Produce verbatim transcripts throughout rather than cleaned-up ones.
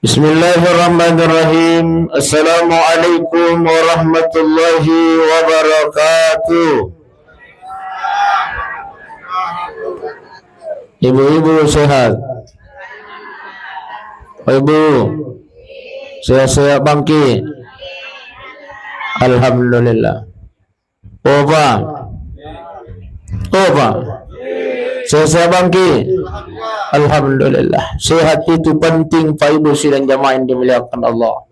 Bismillahirrahmanirrahim. Assalamualaikum warahmatullahi wabarakatuh. Ibu-ibu sehat? Ibu sehat-sehat bangkit? Alhamdulillah. Opa. Opa. Sehat-sehat bangkit? Alhamdulillah. Sehat itu penting, Pak Ibu sidang jamaah yang dimuliakan Allah.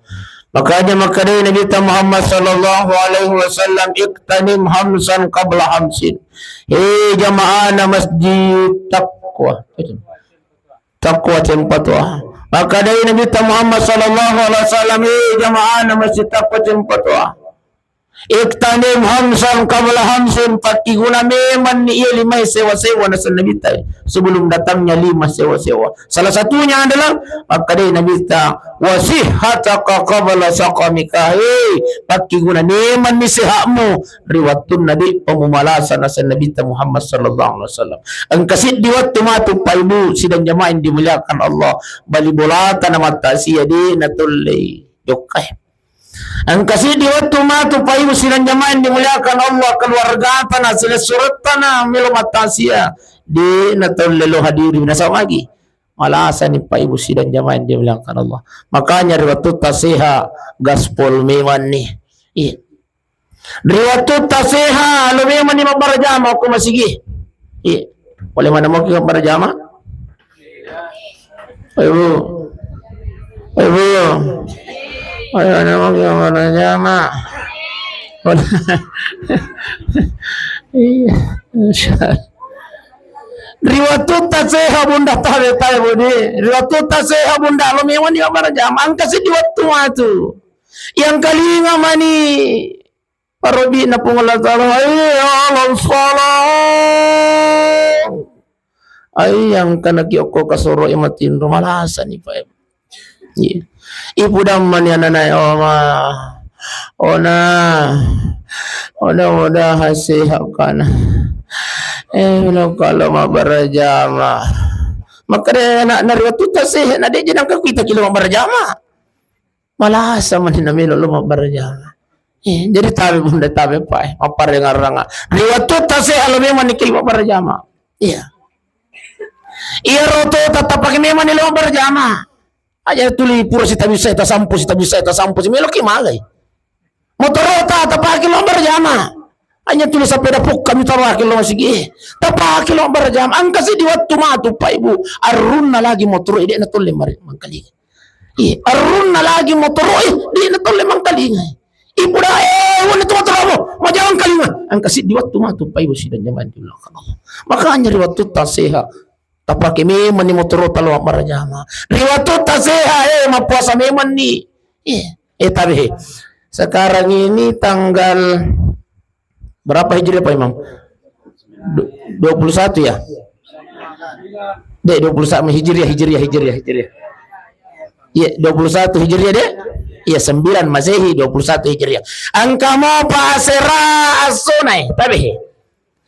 Makanya makkedai Nabi Muhammad sallallahu alaihi wasallam, "Iktanim hamsan qabla hamsin." Hei jamaah na masjid takwa. Takwa cempatoa. Makkedai Nabi Muhammad sallallahu alaihi wasallam, "Hei jamaah na masjid takwa cempatoa. Iktanim hamsan qabla hamsin, pakkiguna memanni iya lima sewa-sewa," naseng Nabitta, sebelum datangnya lima sewa-sewa. Salah satunya adalah, makkedai Nabitta, "Wa sihhataka qabla saqamika." Hei, pakkiguna memanni sehatmu ri wattunna de'pa mumalasa, naseng Nabitta Muhammad sallallahu alaihi wasallam. Engka siddi wattu matu, Pak Ibu sidang jamaah yang dimuliakan Allah, bali bolata na mattasia de' natollei jokkai. Engka siddi wettu matu, Pak Ibu sidang jamaah yang dimuliakan Allah, keluargata na, silessurettana melo mattasia, de' natolle lo hadiri, nasaba magi? Malasani, Pak Ibu sidang jamaah yang dimuliakan Allah. Makanya ri wattutta seha gaspol memanni. Iya. Ri wattutta seha lo memanni mabbarajama ko masigi. Iya. Pole mana mau ki mabbarajama? Ibu. Ibu. Ayo, anak mau yang mana jama? Iya, insya Allah. Ri wattutta seha bunda tabe tabe budi. Ri wattutta seha bunda lo memanni mabbarajama. Engka siddi wettu matu. Yang kalinga mani. Parobbi'na Puang Allah Ta'ala, "Hayya 'alas shalah." Ai, engkana ki okko kasoro e matinro, malasani, Pak. Iya. Ipudammani ananae, "Oma, ona, ona, mudahan sehat kana. Eh, lo kalau mabbarajama." Makkeda anakna, "Ri wattutta seha na de' ji nangka kuita ki lo mabbarajama." Malasa mani namelo lo mabbarajama. Eh, jadi tabe bunda tabe, Pak, eh, mapparengarranga. Ri wattutta seha lo memanni ki mabbarajama. Iya. Iya, roto tatapake memanni lo mabbarajama. Aja tuli pura sitabisa, tasampu, sitabisa, tasampu, si melo ki magai. Motorota tapake lo mabbarajama. Hanya tuli sepeda pukka mi tapake lo masigi. Tapake lo mabbarajama. Engka siddi wettu matu, Pak Ibu. Arunna lagi motoro e, de' natolle mari mangkalinga. Iya, arunna lagi motoro e, de' natolle mangkalinga. Ipuda, eh, wani tu motoromu, majawang kalinga. Engka siddi wettu matu, Pak Ibu sidang jamaah yang dimuliakan Allah. Makanya ri wattutta seha tapake memanni motorota lo mabbarajama. Ri wattutta seha, eh, mappuasa memanni. Iya, eh, tabe. Sekarang ini tanggal berapa Hijriah, Pak Imam? Du-, dua puluh satu ya? De', dua puluh satu Hijriah, Hijriah, Hijriah, Hijriah. Iya, dua puluh satu Hijriah de'? Iya, sembilan Masehi, dua puluh satu Hijriah. Engka mopa asera assona e, tabe.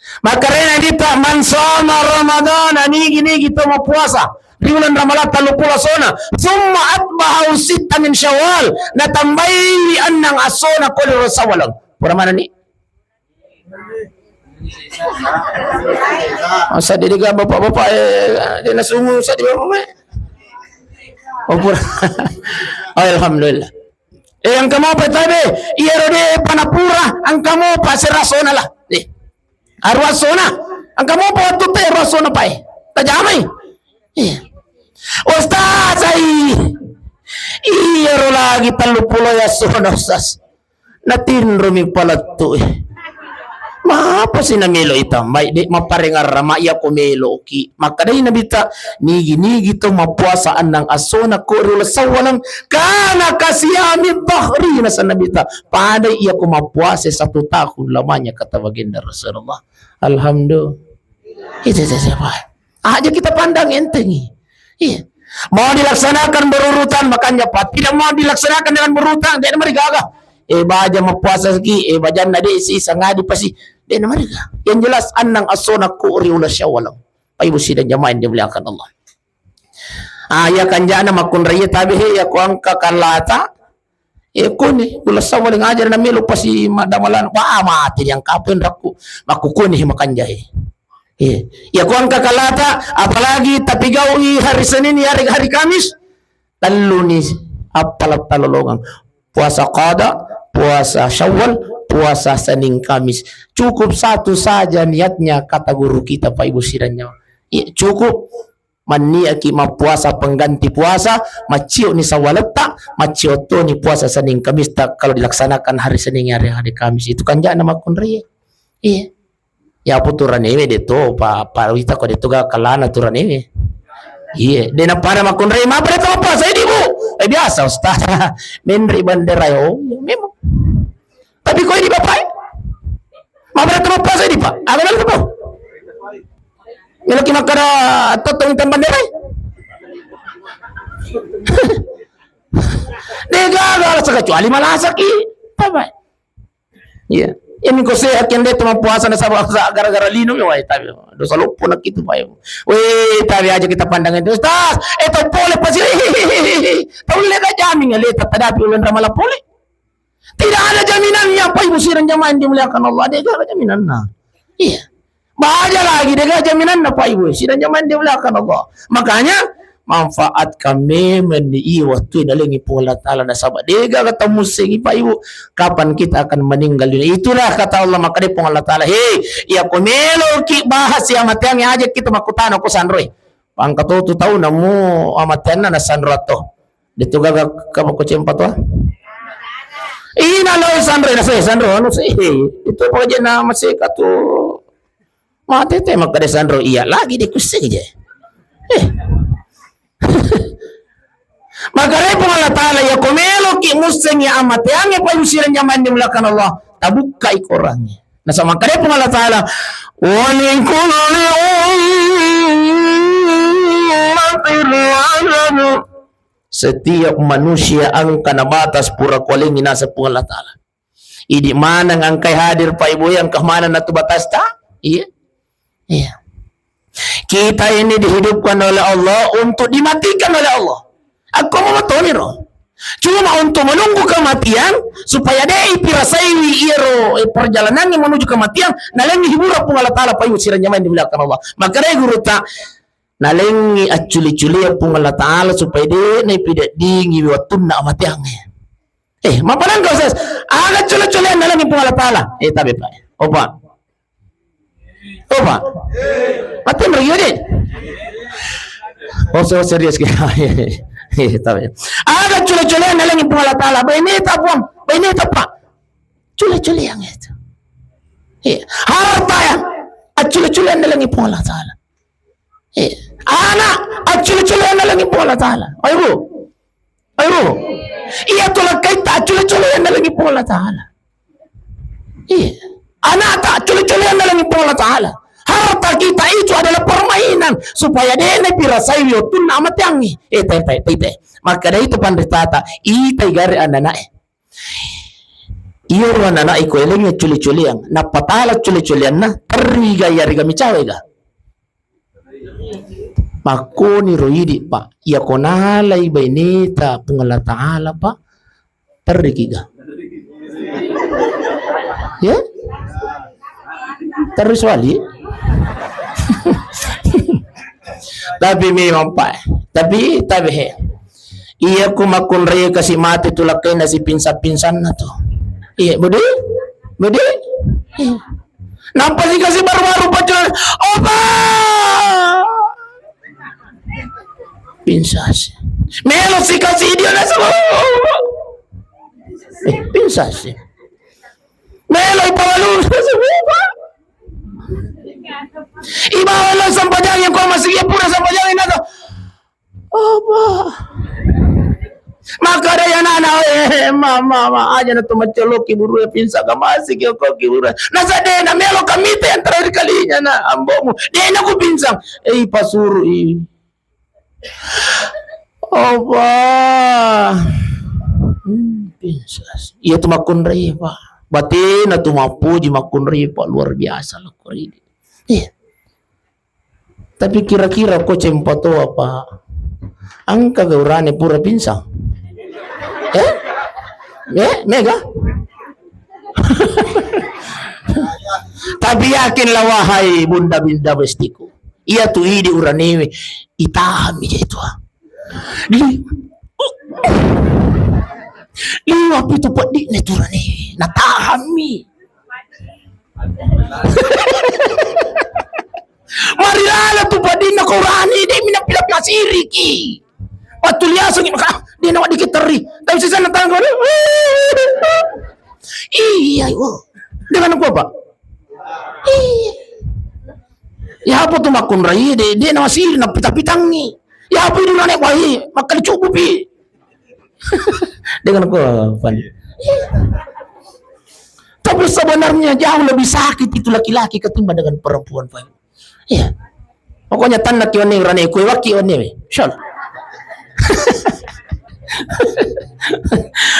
Makkedai Nabitta, "Man shoma Ramadana," nigi-nigi to mappuasa ri uleng Ramalang telluppulo assona, "tsumma atba'ahu sittan min Syawal," natambaiwi enneng assona ko ri uleng Syawal. Pura manenni? Masa de' dega bapak-bapak, eh, de' nasungu sa di bapak, eh. Oh, pura. Oh, alhamdulillah. Eh, engka mopa tabe, iyaro de' panapura, engka mopa asera assona lah. Eh. Aru assona, engka mopa wattutta ero assona, Pak, eh. Tajamai. Iya. Ustaz, ai. Iyaro lagi telluppulo assona, Ustaz. Natinromi palettu e. Mapasi namelo itambai, de' mapparengarrama iya ko meloki. Makkedai Nabitta, "Nigi-nigi to mappuasa enneng assona ko ri uleng Syawal, kana kasiyami dahri," naseng Nabitta, "padai iya ko mappuasa satu tahun lamanya," kata baginda Rasulullah. Alhamdulillah. Itu saja, Pak. Aja kita pandang entengi. Iya. Mau dilaksanakan berurutan, makanya, Pak, tidak mau dilaksanakan dengan berurutan, de' namarigaga. Eh, baja mappuasa ki, eh, bajanna de' si, sangadi pasi, de' namarigaga. Yang jelas, enneng assona ko ri uleng Syawal. Pak Ibu sidang jamaah yang dimuliakan Allah. Ah, iya kanjana makkunrai tabe he, iya ko engka kalata. Eh, kone, bulan Syawal ngajar na melo pasi madamalan. Wah, mati yang kapen rakku. Makku kone he makanja he. Eh, iya ko engka kalata, apalagi tapi gawi hari Senin, hari, hari Kamis. Tellu ni appala talolongang. Puasa qada, puasa Syawal, puasa Senin Kamis. Cukup satu saja niatnya, kata guru kita, Pak Ibu sidang jamaah. Iya, cukup. Manniaki mappuasa pengganti puasa, maccio ni sawaletta, maccio to ni puasa Senin Kamis ta, kalau dilaksanakan hari Senin, hari, hari Kamis. Itu kanjana makkunrai. Iya. Ya apa turanewe de to, pa, pa wita ko de to ga kalana turanewe. Iya, de na pada makkunrai, mapa de to puasa ini, Bu? Eh, biasa, Ustaz. Menri bandera, oh, memang. Tapi ko ini Bapak, eh? Mapa de to puasa ini, Pak? Aga lagi, Pak? Melaki makkada totong tambang de, eh? De gaga, kecuali malasaki. Bapak. Iya. Iya, mingko sehat yang de to mappuasa nasaba gara-gara lino mi, wai, tapi dosa loppo nak itu, Pak. Weh, tapi aja kita pandang itu, Ustaz. Eh, tau pole pasti. Tau lega jamin ya, le, tadapi ulun ramala pole. Tidak ada jaminannya, Pak Ibu sidang jamaah yang dimuliakan Allah. Ada, tidak ada jaminannya. Iya. Baja lagi, dega jaminanna, Pak Ibu, sidang jamaah yang dimuliakan Allah. Makanya, manfaatkan memang di iya waktu nalengi Puang Allah Ta'ala nasaba dega kata musengi, Pak Ibu, kapan kita akan meninggal dunia. Itulah kata Allah, maka dia Puang Allah Ta'ala, hei, iya ko melo ki bahas ya mateang aja kita makutana ko sanroi. Pangka to tu tau namu amateanna na sanro atto. Detu gaga kama ko cempa to. Ina lo sanroi na se sanro anu se. Itu pokoknya nama se katu. Mate te makkeda sanro iya lagi dikusseng je. Eh. Makkeda Puang Allah Ta'ala, iya ko meloki musseng ya amateangnge, Pak Ibu sidang jamaah yang dimuliakan Allah, tabukkai korangnge. Nasaba makkeda Puang Allah Ta'ala, wa li kulli ummatin ajal. Setiap manusia engka na batas pura kualengi naseng Puang Allah Ta'ala. Idi maneng engkai hadir, Pak Ibu, engka maneng natu batasta? Iya. Iya. Kita ini dihidupkan oleh Allah untuk dimatikan oleh Allah. Akko mamatoni ro. Cuma untuk menunggu kematian supaya de ipirasaiwi iyaro, eh, perjalanannya menuju kematian, nalengi hiburan Puang Allah Ta'ala, Pak Ibu sidang jamaah yang dimuliakan Allah. Maka dari guru ta, nalengi acculi-culia Puang Allah Ta'ala supaya de naipideddingi wattunna amateangnge. Eh, mapanangka, Ustaz? Aga cule-culean nalengi Puang Allah Ta'ala? Eh, tabe, Pak. Opa. Opa. Matinro, iya, Dek? Oh, so serius ki. Eh, tabe. Aga cule-culean nalengi Puang Allah Ta'ala? Baineta, Puang. Baineta, Pak. Cule-culean itu. Eh, harta ya. Accule-culean nalengi Puang Allah Ta'ala. Eh, anak, accule-culean nalengi Puang Allah Ta'ala. Ayo, Bu. Ayo, Bu. Iya, tu lakkaitta, accule-culean nalengi Puang Allah Ta'ala. Iya. Anakta, accule-culean nalengi Puang Allah Ta'ala. Harta kita itu adalah permainan supaya de napirasai wattunna amateangngi. Eh, tai, tai, tai, tai. Maka dari itu panritata, itai gare anak-anak, eh. Iya, ruang anak iko elengi cule-culean. Napatala cule-culeanna, terri ga iya riga micawe ga. Makkoni ro idi, Pak. Iya ko nalai baineta Puang Allah Ta'ala, Pak. Terriki ga. Ya? Terus wali. Tapi memang, Pak. Tapi, tapi he. Iya ku makkunrai kasi mati tu lakkaina si pingsan-pingsanna tu. Iya, budi? Budi? Iya. Nampa si kasi baru-baru pacul. Opa! Pinsasi. Melo si kasi dia na sama. Eh, pinsasi. Melo ipawalu. Ibawa lo sampajang yang kau masih iya pura sampajang ini tu. Apa? Maka ada yang anak, eh, mama, mama, aja na tu macoloki buru ya pinsa ka masih ki ko ki buru. Nasa de na melo kami te yang terakhir kalinya na ambomu. De na ku pinsang. Eh, pasuru i. Apa? Hmm, pinsas. Iya tu makkunrai, Pak. Batina tu mapuji makkunrai, Pak, luar biasa lo kuri. Iya. Tapi kira-kira ko cempatoa, Pak, Engka ga urane pura pingsan? Eh? Eh, mega? Tapi yakinlah, wahai bunda-bunda bestiku, iya tu idi uranewe, itahammi je itu. Li-, liwa pitu peddi'na tu uranewe, natahammi. Marilala tu paddinna ko urane, de' mi napila pasiriki. Pattuliasengngi, maka, de' nawedding terri. Tapi sisana tangga, iya, oh. Dengan apa, Pak? Iya. Ya apa tu makkunrai, de', de' nawasiri, napita-pitangngi. Ya apa itu nane, wah, iya, makkali cukupi. Dengan apa, Pak? Iya. Tapi sebenarnya jauh lebih sakit itu laki-laki ketimbang dengan perempuan, Pak. Iya. Pokoknya tanna ki one urane, kue waki one we. Insyaallah.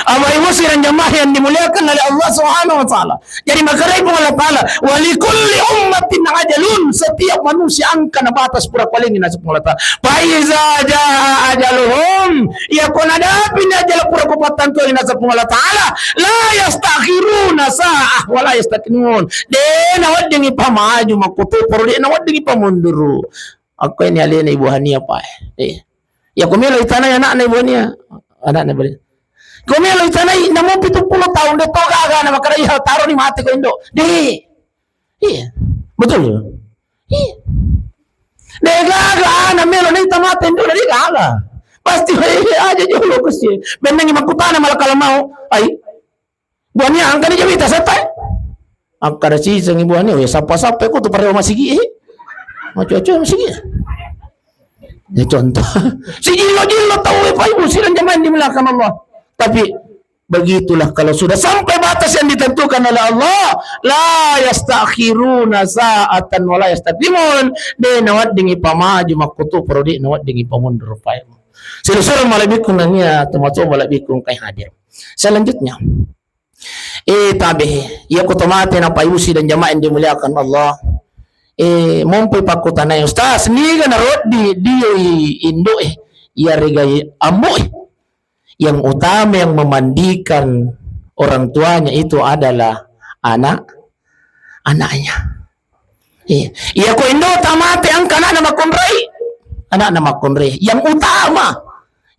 Apa ibu sidang jamaah yang dimuliakan oleh Allah Subhanahu wa Ta'ala. Jadi, makkedai Puang Allah Ta'ala, "Wa likulli ummatin ajalun." Setiap manusia engka na batas pura kualengi, naseng Puang Allah Ta'ala. "Fa iza jaa ajaluhum." Iya ko nadapi ni ajal pura kupattantuangi, naseng Puang Allah Ta'ala, "La yastakhiruna sa'ah wa la yastaqdimun." De' naweddingi pamaju makkutoparo, de' naweddingi pamunduru. Akko ini alena Ibu Hania, Pak. Eh. Ya, ko melo itanai anakna Ibu Hania. Anakna Ibu Hania. Ko melo itanai, namu pitu pulo tahun, de' to gaga na makkeda, "Iya, taroni mate ko Indo." De'. Iya. Betul. Iya. De' gaga anak melo naita mate Indo, de' gaga. Pasti, eh, aja jolo kusi. Bennengi makkutana malakal mau. Ai. Buahnya angkani jawita satai. Akkada sisengi buahnya, ya sapa-sapa ko tu parewa masigi, eh. Macu-acu masigi. Ya contoh. Sijillo-jillo tau, eh, Pak Ibu, sidang jamaah yang dimuliakan Allah. Tapi begitulah kalau sudah sampai batas yang ditentukan oleh Allah, la yastakhiruna sa'atan wa la yastaqdimun. De' naweddingi pamaju makkutoparo, de' naweddingi pamundur, Pak Ibu. Silusureng malebbiku nennia tomatoa malebbiku engkai hadir. Selanjutnya, eh, tabe, iya ko tomate na Pak Ibu sidang jamaah yang dimuliakan Allah. Eh, mompoi pakkutanai, "Ustaz, niga naroddi dio i indo e, iyarega ambo e?" Yang utama yang memandikan orang tuanya itu adalah anak, anaknya. Iya. Iya, ko indo tamate engka anakna makkunrai. Anakna makkunrai. Yang utama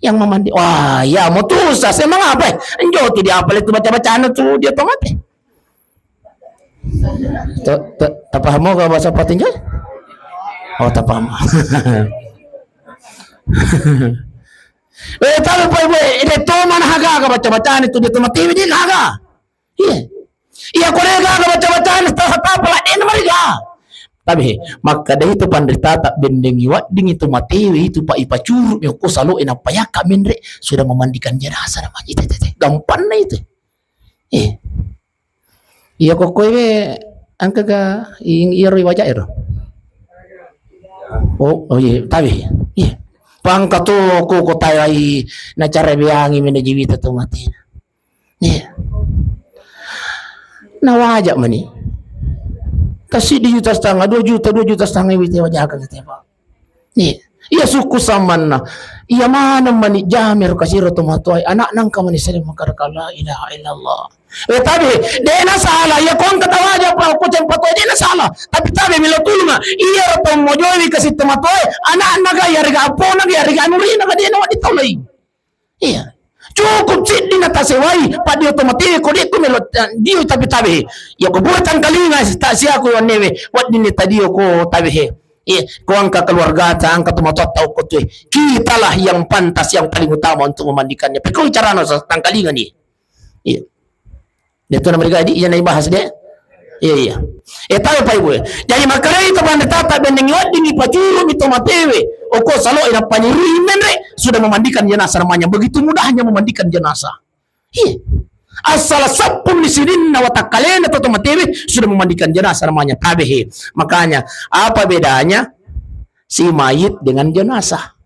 yang memandi. Wah, ya mau tuh saya mengapa? Enjo tu dia apa itu baca-bacaan tu dia tamate. Ta-, ta-, tapahamo ga bahasa patinjau? Oh, tapahamo. Eh, tapi Pak Ibu, eh, de' to mana haga ga baca-bacaan itu dia tamate dia haga. Iya. Iya, ko de' gaga baca-bacaan, setelah apa, la de' namariga. Tapi, makkeda itu panritata, bendengi wedding itu matewe itu, Pak, ipacuru mi okko salo e, nappa yakka menre, sudah memandikan jenazah namanya. Itu, itu, itu. Gampanna itu. Eh. Iya, kokkoe we, engka ga ing-, iyaro waja ero. Oh, oh iya, tabe. Iya. Pangka to ko, ko tawai na cara beangi mena jiwita to mate. Iya. Nawaja mani. Tasiddi juta setengah, dua juta, dua juta setengah wita wajakan kita, Pak. Iya. Iya sukku samanna. Iya maneng mani jamir kasiro to matoai. Anak nangka mani sering makkada la ilaha illallah. Eh, tabe, de' na salah. Iya ko engka tawaja pa ko cempa to de' na salah. Tapi tabe melo tulunga. Iya ro to mojoi kasi to matoai. Anak naga iya rega apona ga iya rega anurina ga de' na wadi taulai. Iya. Cukup siddi na tasewai, pa dio to matewe ko de' tu melo, eh, dio tapi tabe. Iya ko buat tangkalinga ta siaku wanewe, waddini ta dio ko tabe he. Iya, ko angka keluarga ta, angka to matoa tau ko tu. Kitalah yang pantas, yang paling utama untuk memandikannya. Pekko carana sa-, tangkalinga ni. Iya. Dia tu nama digaji, iya na ibahas de'. Iya, iya. Eh, tahu Pak Ibu, eh. Jadi, makkedai to panritata bendengi weddingi pacuru mi to matewe. Okko salo e napanirui menre, sudah memandikan jenazah namanya. Begitu mudahnya memandikan jenazah. Iya. Asal sappung ni sininna watakkalena to, to matewe, sudah memandikan jenazah namanya. Tabe he. Makanya, apa bedanya si mayit dengan jenazah?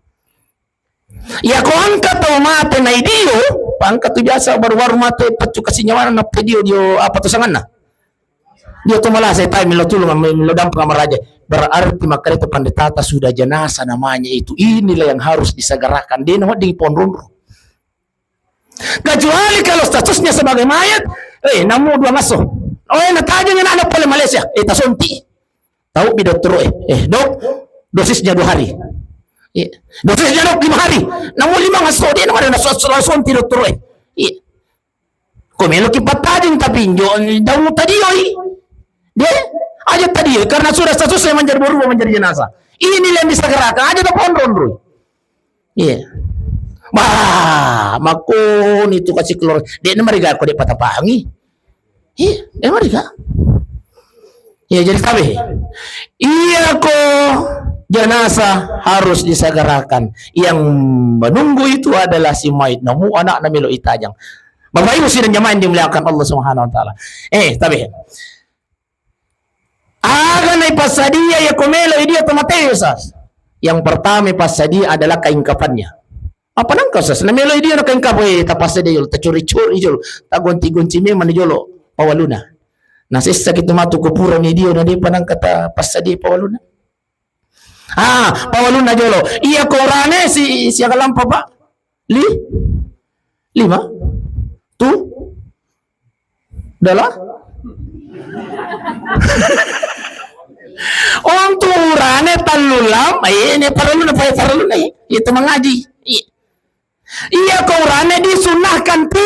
Iya ko angka tau mate nai dio, angka tu biasa baru-baru mate paccu kasi nyawana nappa dio, dio apa tu sanganna? Dio to malasa, tai melo tulung, melo dampeng maraja. Berarti makanya itu pendetata sudah jenazah namanya itu. Inilah yang harus disegerakan. Dia nawadding ponronro. Kecuali kalau statusnya sebagai mayat, eh, namu dua ngaso. Oh, eh, natajeng anak pole Malaysia, eh, tasonti. Tahu bi dokter, eh, eh, dok, dosisnya dua hari. Iya. Dosisnya, dok, lima hari. Namu lima ngaso, dia namu ada naso-, naso-, sonti dokter, eh. Iya. Ko meloki pattajeng, tapi injo daung tadioi. Dia aja tadioi, karena sudah statusnya menjadi berubah menjadi jenazah. Inilah yang disegerakan, aja taponronroi. Iya. Bah, makoni tu kasih keluar. Dia namariga ko dia patapangi. Iya, dia namariga. Ya, jadi tabe. Iya ko jenazah harus disegerakan. Yang menunggu itu adalah si mayit. Namu anak na melo itajang. Bapak Ibu sidang jamaah yang dimuliakan Allah Subhanahu wa taala. Eh, tabe. Aga naipassadia iya ko melo dia to mate, Ustaz? Yang pertama passadia adalah kain kafannya. Apa nangka, Ustaz? Na melo dia na kain kafan, eh, tapassadia jolo, tacuri-curi jolo, tagonti-gonti memang jolo pawaluna. Na sessa kita matu kuburan dia na dia panangka tapassadia pawaluna. Ah, pawalunna jolo. Iya ko urane si, siaga lampa, Pak? Li? Lima? Tu? Dala? Orang tu urane tallu lam, eh, ini paraluna, pa paraluna, eh. Itu mengaji. I-, iya ko urane disunahkan ti,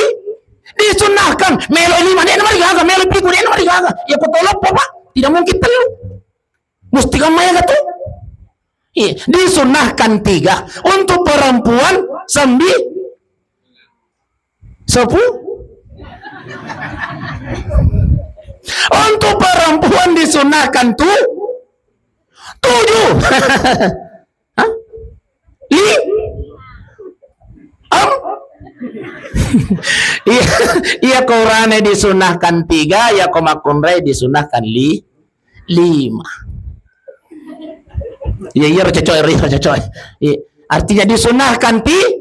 disunahkan. Melo lima, dia namarigaga, melo pitu, dia namarigaga. Iya ko toloppo, Pak. Tidak mungkin tellu. Musti kammaega tu? Iya, disunahkan tiga. Untuk perempuan, sembi-, sepuluh. Untuk perempuan disunahkan tu, tujuh. Hah? Li-, am? Iya, iya, ko urane disunahkan tiga, iya ko makkunrai disunahkan li-, lima. Iya, iya, ro cocok, iya, ro cocok. Iya. Artinya disunahkan ti-,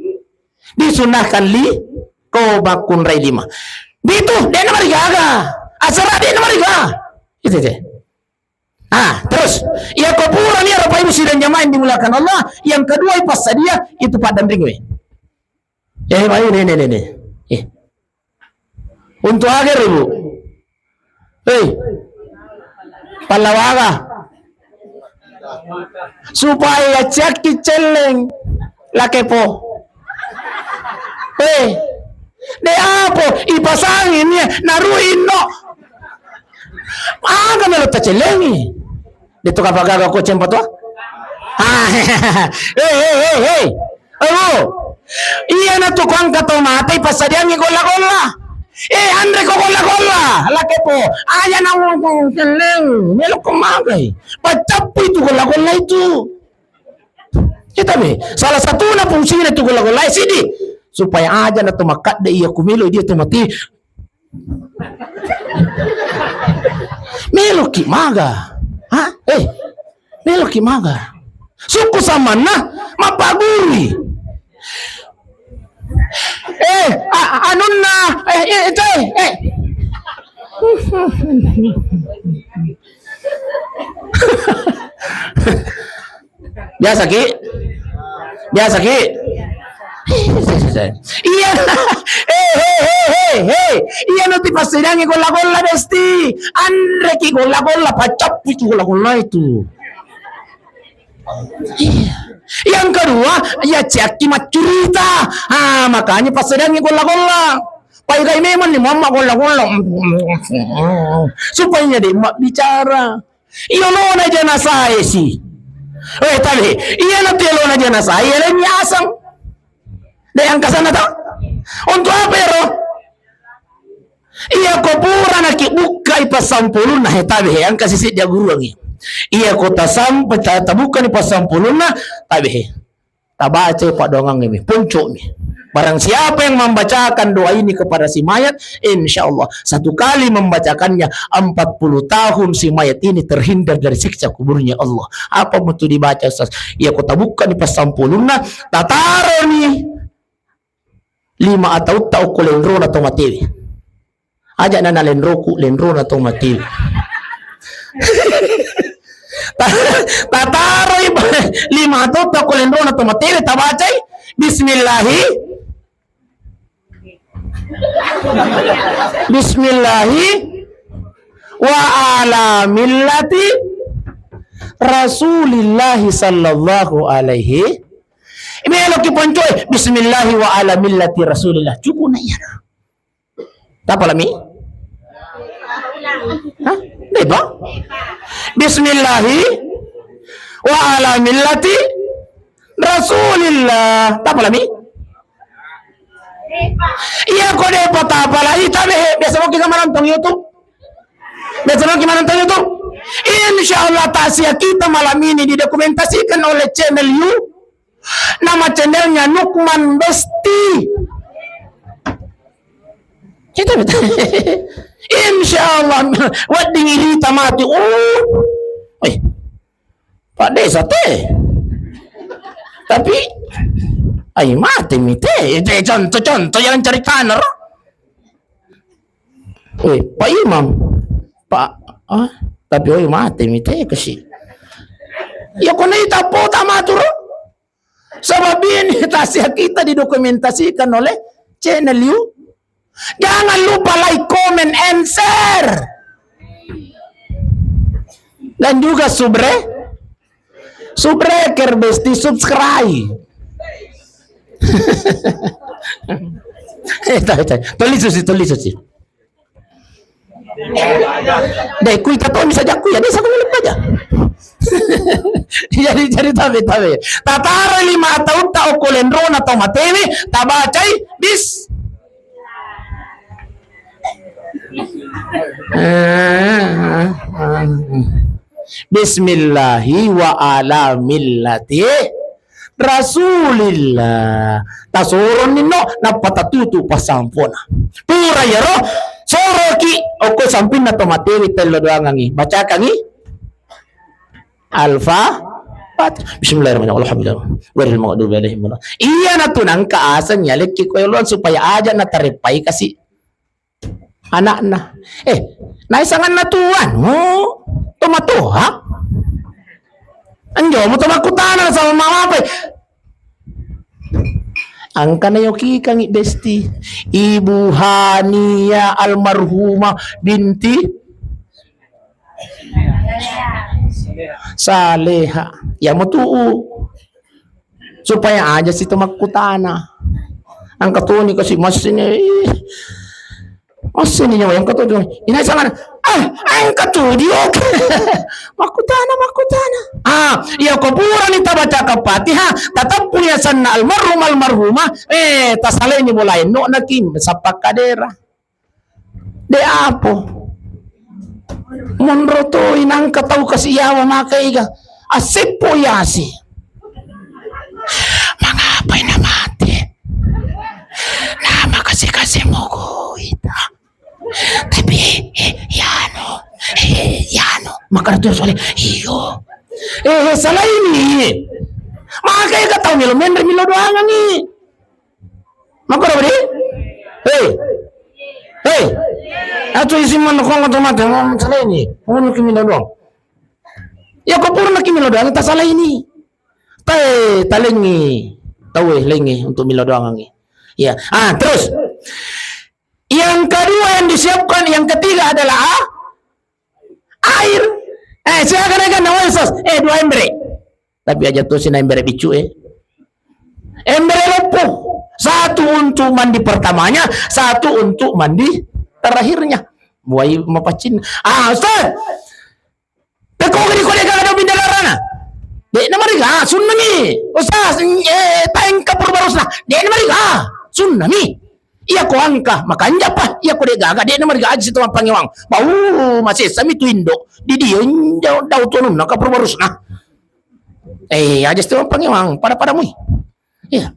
disunahkan li-, ko makkunrai lima. Bitu, de' namarigaga. Asera de' namarigaga. Itu aja. Ah, terus, iya ko purani iyaro Bapak Ibu sidang jamaah yang dimuliakan Allah, yang kedua ipassadia itu paddanring we. Eh, mai, ne, ne, ne, ne. Eh. Untuk aga ero, Ibu? Hei. Pallawaga. Supaya ciakki celleng. Lakepo. Eh. De' apo, ipasangi ni, naruinno. Aga melo tacellengi. De' tu kapagaga ko cempa to? Ah, hei, hei, hei, hei. Ayo. Iyana tu ko engka tau mate, passadiangi golla-golla. Eh, anre ko golla-golla. Lakepo. Aja na celleng. Melo ko magai. Paccappu itu golla-golla itu. Kita be. Salah satuna fungsina itu golla-golla sidi. Supaya aja na to makkadde iya ku melo dia to mate. Meloki maga. Hah? Eh, meloki maga. Sukku samanna mappagurui. Eh, a-, anunna, eh, eh, eh, eh. Biasa ki? Biasa ki? Iya. Eh, he, he, he, he. Iya, nanti passadiangi golla-golla, Besti. Anreki golla-golla, paccappuki golla-golla itu. Iya. Yang kedua, ya ciakki maccurita. Ah, makanya passadiangi golla-golla. Paigai memang ni mamma golla-golla. Supaya de' mabbicara. Iyolona janasae si. Eh, tabe, iyana tu iyolona janasae, iya lainnya asang. De' angka sana tau. Untuk apa ero? Iya ko pura naki bukkai passampulunna, he, tabe, he, angka sisi dia guruangi. Iya ko tasam-, ta-, tabukkani passampulunna, tabe, he. Tabacai paddoangang mi, ponco'mi. Barang siapa yang membacakan doa ini kepada si mayat, insya Allah satu kali membacakannya, empat puluh tahun si mayat ini terhindar dari siksa kuburnya Allah. Apa mutu dibaca, Ustaz? Iya ko tabukkani passampulunna, tataroni lima atautta okko lenrona to matewe. Aja' na nalenroku, lenrona to mate. Ta-, tataroi lima tautta ko lenrona to matewe, tabacai, "Bismillahi, bismillahi wa ala millati Rasulillahi sallallahu alaihi." Meloki poncoe, "Bismillahi wa ala millati Rasulillah." Cukup na iya. Tapalami? Hah? Depa? "Bismillahi wa ala millati Rasulillah." Tapalami? Iya ko depa tapalai, tabe he, biasa mungkin sama nonton YouTube. Biasa mungkin nonton YouTube. Insya Allah, takziah kita malam ini didokumentasikan oleh channel you. Nama channelnya Nukman Besti. Kita betul. Insya Allah, wedding irita mati. Oh, eh, Pak Desa teh. Tapi, ai mati mi teh. Itu contoh-contoh yang cerita ro. Eh, Pak Imam, Pak, ah, tapi oi mati mi teh kasi. Ya kona ita pota maturo. Sebab ini takziah kita didokumentasikan oleh channel you. Jangan lupa like, comment, and share. Dan juga subre, subscribe, besti, subscribe. Eh, tahu, tahu. Tulis susi, tulis susi. Deh, kuita to bisa jakku ya, desa kumilik aja. Jadi, jadi tabe, tabe. Tataro lima tautta okko lenrona to matewe, tabacai, bis. Bismillahi wa ala millati Rasulillah. Tasoronni no, nappa tatutu passampona. Pura iyaro, soroki okko sampinna to matewe tello doangangi. Bacakangi Al-Fa-, Fatihah. Bismillahirrahmanirrahim. Alhamdulillah. Ghairil maghdubi alaihim wala-, iya natu nangka aseng yalekki koe oloan supaya aja natareppai kasi anakna. Eh, naisanganna tuan, oh, tomatoa. Anjo, mu to makkutana sama mama apa? Angkana yokikangi besti. Ibu Hania almarhumah binti Saleha. Ya mau tuh. Supaya aja si to makkutana. Angka toni kasi massini. Ih. Massini nyawa angka toni. Ina sangan. Ah, angka tu dio. Makkutana, makkutana. Ah, iya ko purani tabaca Fatihah, tatappu yasanna almarhum almarhumah, eh, tasalaini mulai no naki sappa kadera. De apo. Monro toi nangka tau kasi yawa maka iga. Aseppo yasi. Mangapai na mate? Na makasi-kasi mogo ita. Tapi, eh, yano, eh, yano. Maka tu soalnya, iyo. Eh, eh, salah ini. Maka iga tau milo menre milo doangangi. Makkoro bedi? Hei. Hei. Atu isi mana kong atau mata ngomong salah ini. Ngomong kimi doang. Ya ko purna kimi doang tasalaini. Tae talengi. Tawe lengi untuk milo doangangi. Ya. Ah, terus. Yang kedua yang disiapkan, yang ketiga adalah a-, air. Eh, silakan, silakan, nawa sos. Eh, dua embere. Tapi aja tuh sina embere biccu, eh. Embere loppo. Satu untuk mandi pertamanya, satu untuk mandi terakhirnya. Buai mapaccing. Ah, Ustaz. Pekko gini kode gaga dau bidadari na. De na mariga, ah, sunna mi. Ustaz, eh, taeng kapur barusna. De na mariga, ah, sunna mi. Iya ko angka, makanja pa. Iya ko de gaga, de na mariga aja situ mappangewang. Bau, masessa mi tu indo. Di dia injo dau tonum na kapur barusna. Eh, aja situ mappangewang, pada-pada mui. Iya.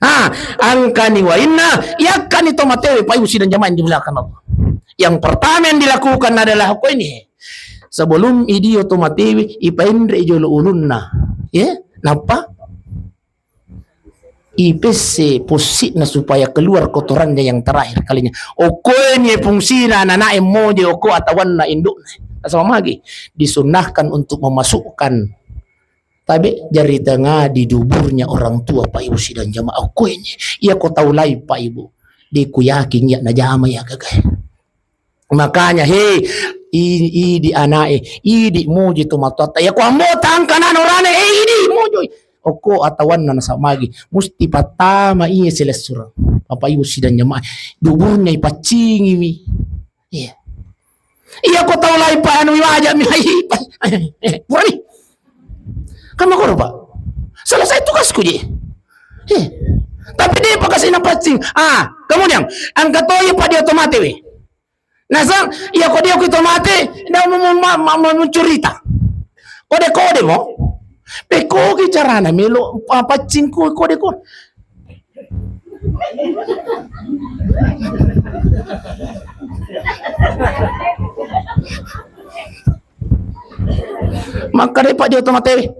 Ah, angkani wainna, yakkani to matewe payu sidang jamaah yang dimuliakan Allah. Yang pertama yang dilakukan adalah ko ini. Sebelum idio to matewe, ipaenre jolo ulunna. Ya, napa? Ipesse pusikna supaya keluar kotorannya yang terakhir kalinya. Okko ini fungsina anak-anak moje okko atawanna indukna. Nasaba magi disunnahkan untuk memasukkan tabe jari tengah di duburnya orang tua, Pak Ibu sidang jamaah. Okko ini, iya ko tau lain, Pak Ibu, de ku yakin iya najama iya gaga. Makanya, he, i-, idi anae, idi muji tu matoatta. Iya ko ambo tangkana norane, eh, idi muji. Okko atawanna nasaba magi, musti pattama iya silessureng. Bapak Ibu sidang jamaah, duburnya ipaccingiwi. Iya. Iya ko tau lain, Pak, anu, iwaja mi, hai, Pak. Eh, purani. Kan makoro, Pak. Selesai tugasku je. Eh. Tapi de pa kasi napaccing. Ah, kemudian angka toi, Pak, dia to mate we. Nasang, iya ko dia ko to mate, da mu-, mu-, ma-, ma-, ma-, muncurita. Kode-kode mo. Pekogi carana melo, pa-, paccing ko kode-kode. Makkeda, Pak, dia to mate.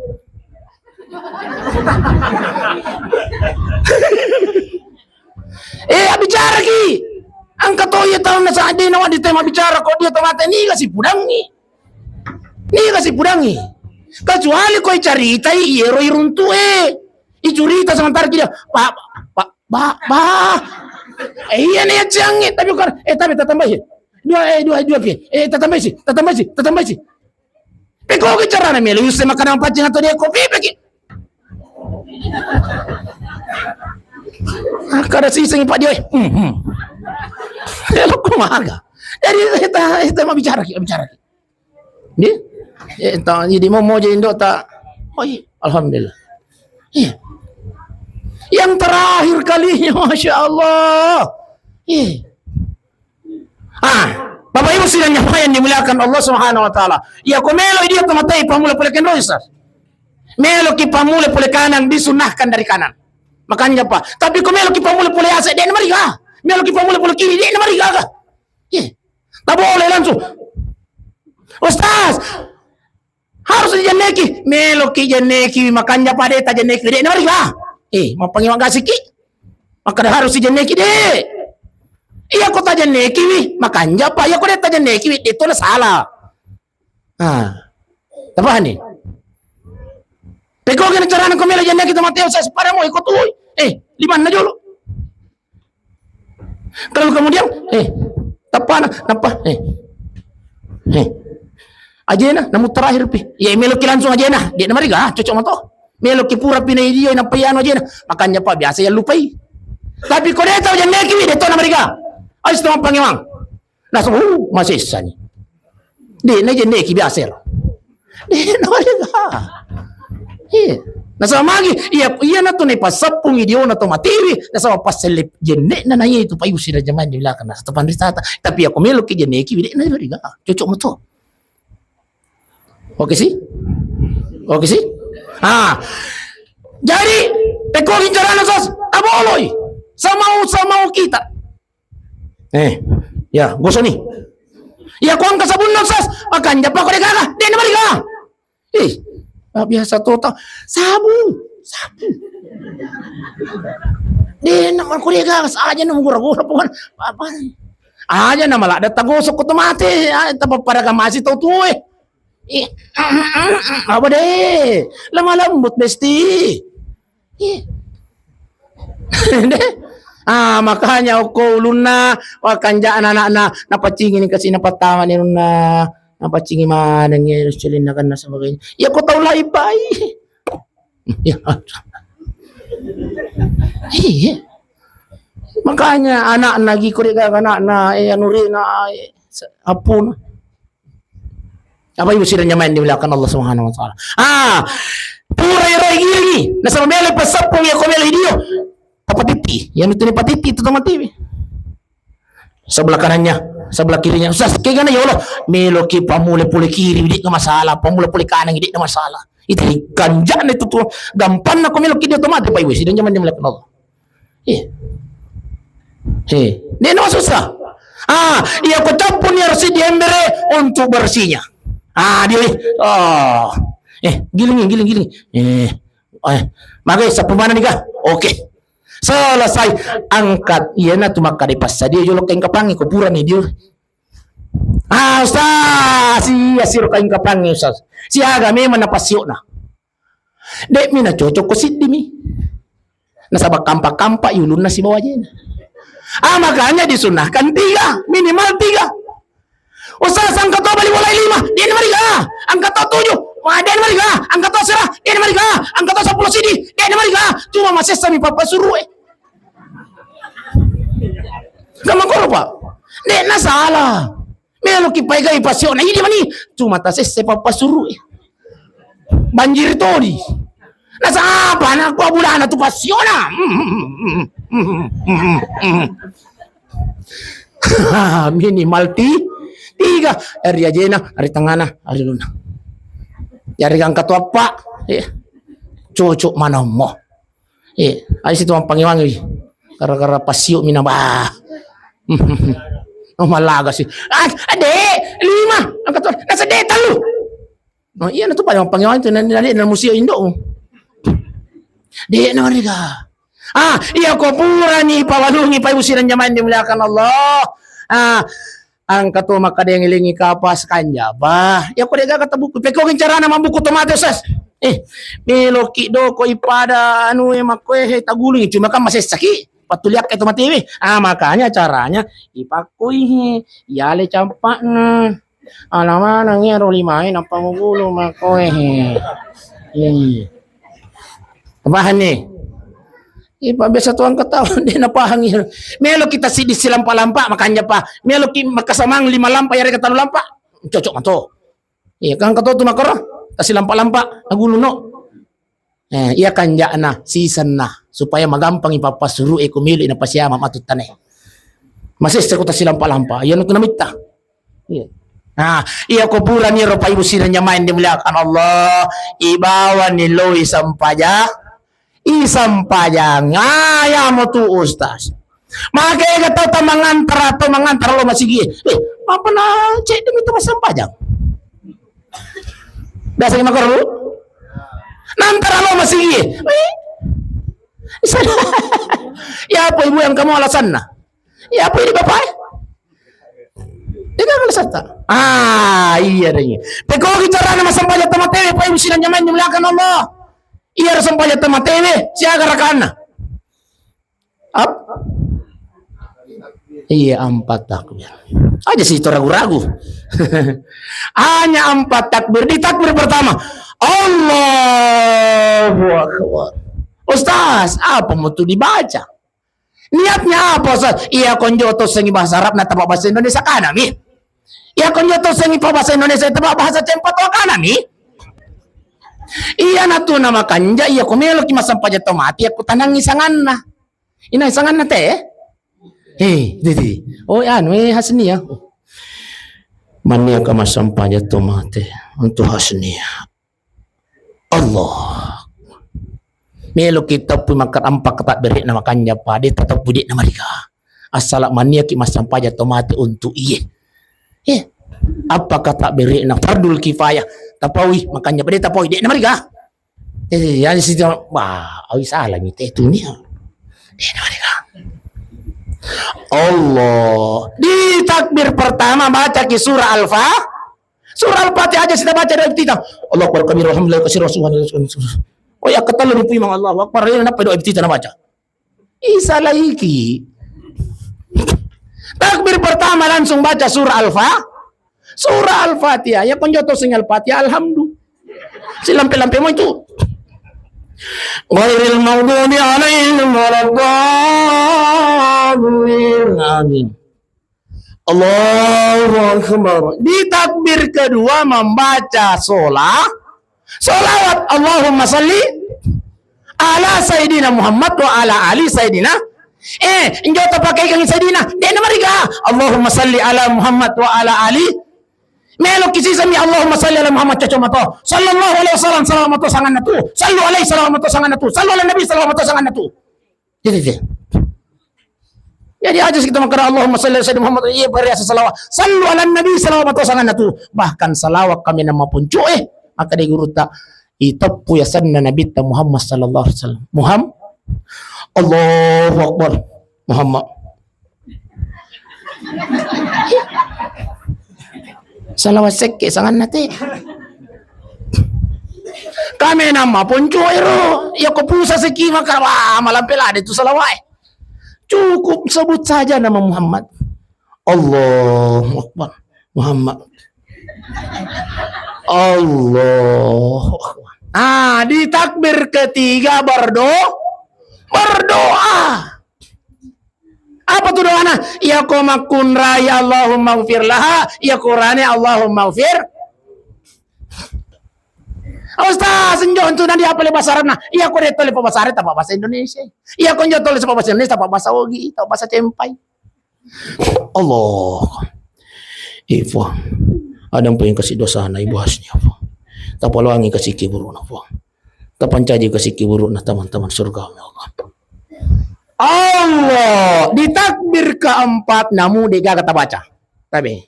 Eh, abbicaraki. Angka to iya taunna sa-, de nawa di tema bicara ko dia to mate, niga sipudangi. Niga sipudangi. Kecuali ko icaritai iyero iruntu'e. Icurita sementara ki dia, "Pak, Pak, Pak, Pak." Eh, iya nih, Cang, eh, tapi bukan, eh, tapi tatambai. Dua, eh, dua, dua pi. Eh, tatambai si, tatambai si, tatambai si. Pekogi carana melo yusse makkeda mapaccing atau dia kopi peki. Ah, kada siseng, Pak, dia, eh. Hmm, hmm. Melo ko maga. Jadi, kita, kita mau bicara ki, bicara ki. Nggih? Eh, ta-, jadi mau, mau jadi ndok ta-, oh, iya, alhamdulillah. Iya. Yang terakhir kalinya, Masya Allah. Iya. Ah, Bapak Ibu sidang jamaah yang dimuliakan Allah Subhanahu wa Ta'ala. Iya, ko melo dia to mate, pammula pole kenro, Ustaz. Melo ki pammula pole kanang, disunnahkan dari kanan. Makanya, Pak. Tapi ko melo ki pammula pole ase, de namariga. Melo ki pammula pole kiri, de namariga. Iya. Taboleh langsung. Ustaz, harus dijenneki. Melo ki jenneki, makanja pa de tajenneki, de namariga. Eh, mappangi magasiki. Makkeda harus dijenneki, de. Iya ko tajenneki wi, makanja pa. Iya ko de tajenneki wi, itu na salah. Ah. Tapahani? Pekogi carana ko melo jenneki to mate, Ustaz, pada mo iko tuh. Eh, limanna jolo. Kalau kemudian, eh, tappana, nappa, eh. Eh. Ajena, namu terakhir pi. Ya, melo ki langsung ajena. De namariga, cocok mato. Melo ki pura pinai dia, nappa iyanu ajena. Makanya, Pak, biasa ya lupai. Tapi ko de tau jenneki wi, de to namariga. Ais to mappangewang. Nasaba, uh, masessani. De najenneki biasa ero. De namariga. Iya. Nasaba magi, iya, iya natu naipaseppungi diona to matewe, nasaba passelle jennekna na iya itu, Pak Ibu sidang jamaah yang dimuliakan Allah, satu panritata. Tapi iya ko melo ki jenneki, de namariga. Cocok mato. Oke sih? Oke sih? Ah. Jadi, pekogi carana, Sas, taboloi. Samau, samau kita. Eh, ya, gosok ni. Ya, ko engka sabunna, Sas, makanja pa ko de gaga, de namariga. Eh, ah, biasa to ta, sabun, sabun. De namariga ko de gaga, aja na mugura-gura pokokna. Apa? Aja na maladde tagosok ko to mate, ah, tapappada ka masi tau tuwe. Ih, apa de? Lemah lembut, Besti. Ih. De? Ah, makanya okko ulunna, wakanja'na anakna, napaccingini kasi napattama ni ulunna, napaccingi manengngi, eh, celinna kan dan sebagainya. Ya, ko tau lain bai. Ya. Iya. Makanya anakna gi ko de gaga anakna, eh, anu rena, eh, se-, apuna. Apa Ibu sidang jamaah yang dimuliakan Allah Subhanahu wa Ta'ala? Ah, pura ero igiringi. Nasaba melo passappung iya ko melo idio. Papatitti. Iya nutuni patitti itu to matiwi. Sebelah kanannya, sebelah kirinya. Ustaz, kegana ya Allah. Melo ki pamule pole kiri, de masalah. Pamule pole kanan, de masalah. Itu kanjana itu tuh. Gampanna ko melo ki dio to mate, Pak Ibu sidang jamaah yang dimuliakan Allah. Iya. He, de no susah. Ah, iya ko cappuni harus diembere untuk bersihnya. Ah, dia, oh. Eh, giling, giling, giling. Eh, eh, magai sapu mana nih, Kak? Oke. Selesai angkat. Iya na tu makkada passadia jolo kain kapangi ko purani dio. Ah, Ustaz, iya siro kaing kapangnge, Ustaz. Siaga memang na passiona. De'mi na cocok ko siddimi. Nasaba kampa-kampa i ulunna sibawa ajena. Ah, makanya disunahkan tiga, minimal tiga. Ustaz, angka to bali bola lima, de' namariga. Angka to tujuh, wah, de' namariga. Angka to sera, de' namariga. Angka to seppulo sidi, de' namariga. Cuma masessa mi pappa surue. Kamakoro, Pak? De' na salah. Meloki paegai passiona idi mani. Cuma tasesse pappa surue. Banjir todi. Nasaba nakua bulana tu passiona. Minimal ti-, tiga. Ri ajena, ri tengana, ri ulunna. Yari angka to appa. Eh. Cocok manammo. Eh, aja situ mampangewangi. Gara-gara passio mina, bah. Oh, malaga si. Ah, ade, lima. Angka to. Nasa de, tellu. Oh, iya, na tu paling mampangewangi tu, nani, nani, na musio indo. De' namariga. Ah, iya ko purani pawalungi, Pak Ibu sidang jamaah yang dimuliakan Allah. Ah, angka to makkadengelengi kapas kanja, bah. Iya ko de' gaga tabuku. Pekkogi carana mabbuku to mate, Ustaz. Eh, meloki doko ipada anu e makkoe he tagulungi, cuma kan masessaki. Pattuliakke to matewe. Ah, makanya caranya ipakkoi he, yale campakna. Ala maneng iyaro limae nappa mugulu makkoe. Iya. Paham ni? Ipa biasa tuang ketawa, de' napahang iya. Melo kita sidi silampa-lampa makanja pa. Melo ki makasamang lima lampa, yarega tellu lampa. Cocok mato. Iya, kan katotu makoro, tasilampa-lampa, naguluno. Eh, iya kanja'na, sisenna, supaya magampangi pappassuru'e ko melo napasiama matu tane. Masessa ko tasilampa-lampa, iya natu namitta. Iya. Nah, iya ko purani ro Pak Ibu sidang jamaah yang dimuliakan Allah, ibawani loi sampaja, Isempajang, ah, iyamo tu, Ustaz. Makega tau ta mangantara, tau mangantara lo masigi. Eh, apa na cedde mi tu massempajang? Biasa ki makoro? Nantara lo masigi. Eh? Ya apa ibu yang kamu alasanna? Ya apa ini bapak? Tidak alasan ta. Ah, iya deh. Pekkogi carana massempajang tamatewe, Pak Ibu sidang jamaah yang dimuliakan Allah. Iya, sempajang tamatewe, siaga rakaanna? Ap-, iya, empat takbir. Aja sih itu ragu-ragu. Hanya empat takbir. Di takbir pertama, Allahu Akbar. Ustaz, apa mau tuh dibaca? Niatnya apa, Ustaz? Iya, konjo to sengi bahasa Arab, na taba bahasa Indonesia kanami. Iya, konjo to sengi pa bahasa Indonesia, taba bahasa Cempa to kanami. Iya, natu nama kanja, iya, ko melo ki massempajang to mate, iya, ko tanangi sanganna. Ina sanganna te? Eh, didi. Oh, anu, eh, Hasnia. Mania ka massempajang to mate untuk Hasnia. Allah. Melo ki teppu makkat empat takbir na makanja pa, de tateppu de na mariga. Assala mania ki massempajang to mate untuk iye. Eh, apa kata berikna fardul kifayah? Tapaui, makanya pada tapaui, de na mariga. Eh, ya situ, wah, awi salah ni te tu ni. De na mariga. Allah. Di takbir pertama baca ki surah Al-Fa-, surah Al-Fatihah aja kita baca doa iftitah. Allahu Akbar kabira, alhamdulillah katsira, subhanallah. Oh ya, kata lebih imang Allahu Akbar, ya, kenapa doa iftitah na baca? Isalaiki. Takbir pertama langsung baca surah Al-Fa-, surah Al-Fatihah. Ya, konjo to sing Al-Fatihah, alhamdulillah. Si lampe-lampe mo itu. Ghairil maghdubi alaihim waladdallin. Amin. Allahu Akbar. Di takbir kedua membaca sola-, solawat. Allahumma salli ala Sayyidina Muhammad wa ala ali Sayyidina. Eh, injo tapakaikangi Sayyidina. De na mariga. Allahumma salli ala Muhammad wa ala ali. Melo ki sisami Allahumma salli ala Muhammad, cocok mato. Sallallahu alaihi wasallam, salawat mato sanganna tu. Sallu alaihi, salawat mato sanganna tu. Sallu ala nabi, salawat mato sanganna tu. Jadi, jadi. Jadi aja kita makkeda Allahumma salli ala Sayyidina Muhammad, iya, bariasa salawat. Sallu ala nabi, salawat mato sanganna tu. Bahkan salawat kami nama puncu, eh, maka di guru ta, iteppu yasanna Nabi ta Muhammad sallallahu alaihi wasallam. Muhammad. Allahu Akbar. Muhammad. Salawat sekke sanganna te. Kamenang maponco ero, iya ko pusa seki maka, wah, malampe lade tu salawat. Cukup sebut saja nama Muhammad. Allahu Akbar. Muhammad. Allahu Akbar. Ah, di takbir ketiga berdo-, berdoa. Apa tu doana? Iya ko makkunrai Allahumma gfir laha, iya ko rane Allahumma gfir. Ustaz, njo tu nadi apa le bahasa Arabna? Iya ko de tole bahasa Arab, tapa bahasa Indonesia. Iya ko njo tole tapa bahasa Indonesia, tapa bahasa Ogi, tapa bahasa Cempai. Allah. Eh, Puang. Ada pun yang kasih dosa na ibu hasnya, Puang. Tapaloangi kasih kiburuna, Puang. Tapancaji kasih kiburuna teman-teman surga, ya Allah. Allah, di takbir keempat namu degaga tabaca. Tapi,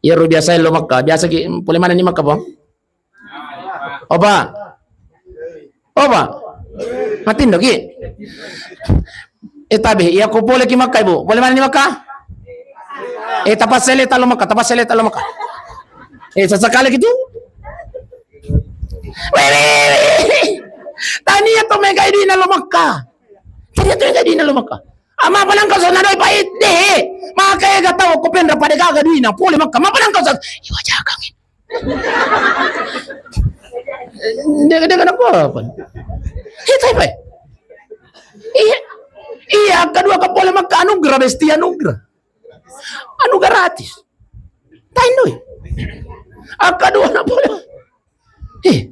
iya ro biasa lo Makkah, biasa ki, pole mana ni Makkah, Puang? Opa. Opa. Matindo ki. Eh, tabe, iya ko pole ki Makkah, Ibu. Pole mana ni Makkah? Eh, tapassele talo Makkah, tapassele talo Makkah. Eh, sesekali gitu. Weh, weh, weh, weh. Tania to mega idina lo Makkah. Tania to mega idina lo Makkah. Ama panangka so nadoi pa ede. Maka ega tau ko penra pada gaga duina. Pole Makkah. Ma panangka so. Iwa jagang. Dia, dia kenapa apa? Iya, tapi, Pak. Iya. Iya, kedua ke pole Makkah anugerah, besti anugerah. Anu gratis. Taindoi. Kedua na pole. Eh.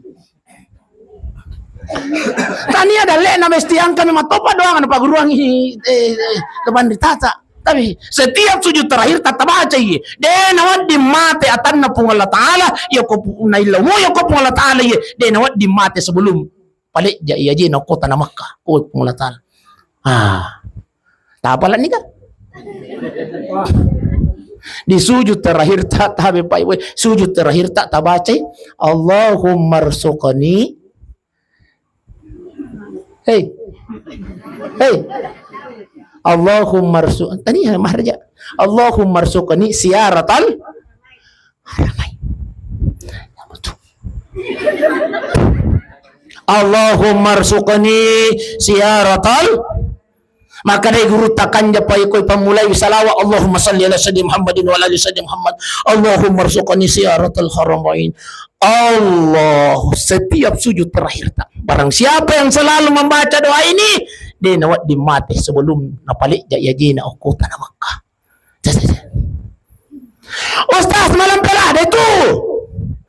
Tania dalle na besti angka memang topa doang anu paguruangi, eh, eh, teman ditata. Tapi setiap sujud terakhir tata baca iye. De nawedding mate atanna Puang Allah Taala, iya ko pu-, naillau mo iya ko Puang Allah Taala iye. De nawedding mate sebelum palejja iya je na kota na Makkah, ko Puang Allah Taala. Ah. Tapala nika. Di sujud terakhir ta tabe pai we. Sujud terakhir ta tabacai Allahumma rzuqni Hei. Hei. Allahumma rsu-, tania maharaja. Allahumma rsuqni ziyaratal haramain. Allahumma rsuqni ziyaratal. Maka dai gurutta kanja pai koi pammulai salawa, Allahumma salli ala sayyidina Muhammadin wa ala ali sayyidina Muhammad. Allahumma rsuqni ziyaratal haramain. Allah, setiap sujud terakhir ta. Barang siapa yang selalu membaca doa ini, de nawedding mate sebelum napalejja iya jena okko tana Makkah. Ustaz, malam pela de tu.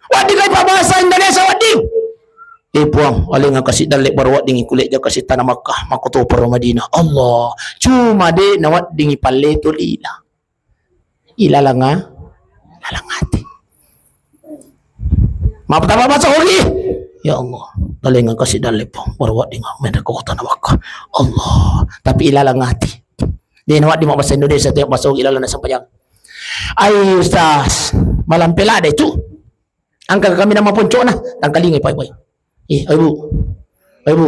Wedding kai pa bahasa Indonesia wedding. Eh Puang, alenga kasi dalle baro wedding kulejja kasi tana Makkah, makkotoparo Madinah. Allah, cuma de nawedding palleto lila. Ilalang a-, ilalang ati. Mappatama masa ogi. Ya Allah, talenga kasi dalle Puang, baru wedding menre ko kota na Makkah. Allah, tapi ilalang ati. De nawedding mabbasa Indonesia, tiap basa ogi ilalang na sempajang. Ai Ustaz, malam pela de tu. Engka kaminang maponcona, tangkalingai pai-pai. Eh, oi Bu. Oi Bu.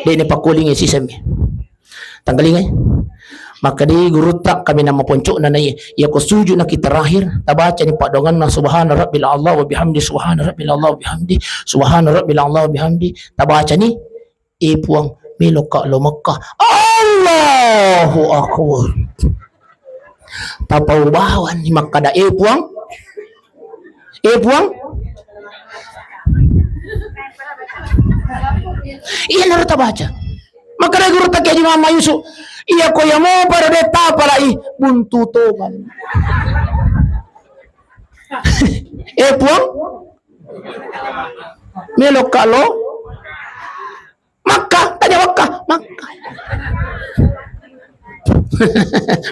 De ni pakkulingai siseng mi. Tangkalingai. Makkeda gurutta kaminang maponcona nai, iya ko sujud na ki terakhir, tabacani paddoanganna subhana rabbil a'la wa bihamdi, subhana rabbil a'la wa bihamdi, subhana rabbil a'la wa bihamdi, tabacani Eh Puang, meloka lo Mekka. Allahu Akbar. Tapau bawanni makkada, eh Puang. Eh Puang. Iyanaro tabaca. Makkada gurutta Kiai Haji Muhammad Yusuf, iya ko iya mopa ro de tapalai buntu tongan. Eh Puang. Meloka lo Makka, tanya Makka, Makka.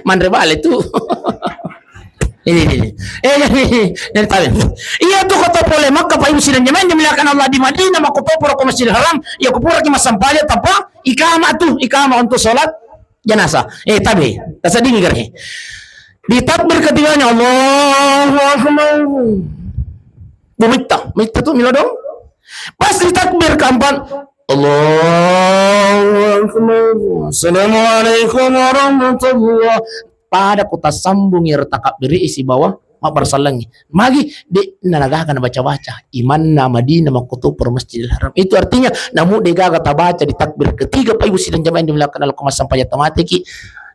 Manre bale tu. Ini, ini, ini. Eh, jadi, jadi tabe. Iya tu ko to pole Makka, Pak Ibu sidang jamaah yang dimuliakan Allah di Madinah, makkotoparo ko Masjidil Haram, iya ko puraki massempajang, tappa ikama tu, ikama untuk sholat jenazah. Eh, tabe, tasadingi gare. Di takbir ketiganya, Allahu Akbar. Bu mitta, mitta tu milo dong. Pas di takbir keempat, Allahu Akbar. Assalamualaikum warahmatullah. Pada ko tassambungi ro takabbiri sibawa mabbarsallengngi. Magi? De' nagaga nabaca-baca. Imanna Madinah makkutoparo Masjidil Haram. Itu artinya, namu de' gaga tabaca di takbir ketiga, Pak Ibu sidang jamaah yang dimuliakan Allah, ko massampajang tamateki,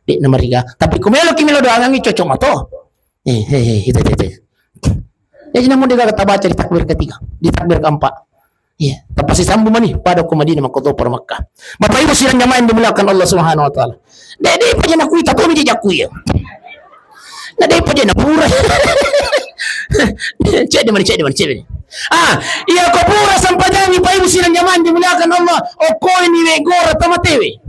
de' namariga. Tapi ko meloki melo doangangngi, cocok mato. Eh, eh, eh, itu, itu, itu. Jadi namu de' gaga tabaca di takbir ketiga, di takbir keempat. Iya, tapasisambung mani pada ko Madinah makkutoparo Makkah. Bapak Ibu sidang jamaah yang dimuliakan Allah Subhanahu wa Ta'ala. De', de' paja nakui, tapi mi jakku iya. Na de' paja napura. Cedde mani, cedde mani, cedde mani. Ah, iya ko pura sampajangi, Pak Ibu sidang jamaah yang dimuliakan Allah, okko ini we gora tamatewe.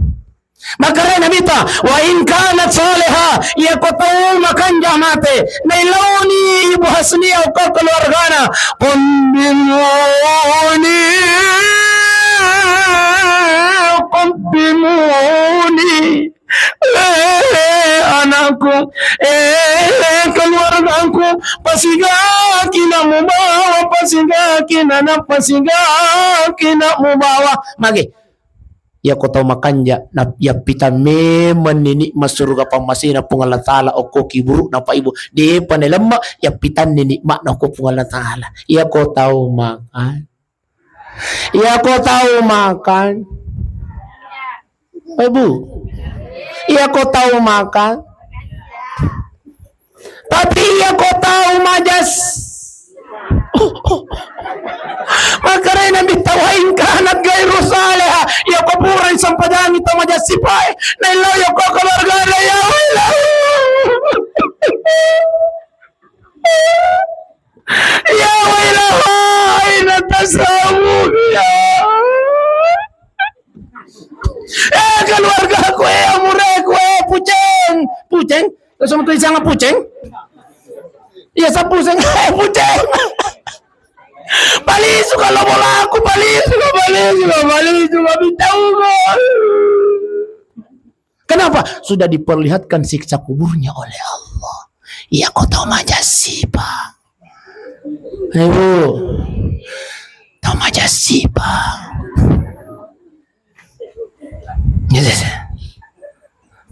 Makkeda Nabitta, "Wa in kanat salihah," iya ko tau makanja mate, nailaoni Ibu Hasniyah okko keluargana, "Qaddimuni, qaddimuni, eh, anakku, eh, keluargaku, pasigaki na mubawa, pasigaki na, na pasigaki na mubawa." Mage. Iya ko tau makanja, na yappitang memeng ni nikmat suruga pammasena Puang Allah Ta'ala okko kiburu'na Pak Ibu. De'pa nalemma, yappitanni nikmatna okko Puang Allah Ta'ala. Iya ko tau makan. Iya ko tau makan. Pak Ibu. Iya ko tau makan. Tapi iya ko tau majas. Makkeda Nabitta, "Wa in kanat ghairu salihah," iya ko pura sampajangi tau majas sipae, naillau iya ko keluargana, ya wailah. Ya wailah, aina tasawuf ya. Eh, keluargaku, eh, amureku, eh, Puceng. Puceng? Terus sama tulisannya Puceng? Iya, sa Puceng. Eh, Puceng. Palisu kalau bolaku, palisu, palisu, palisu, palisu, palisu. Kenapa? Sudah diperlihatkan siksa kuburnya oleh Allah. Iya ko tau majasipa. Ibu. Tau majasipa. Gitu.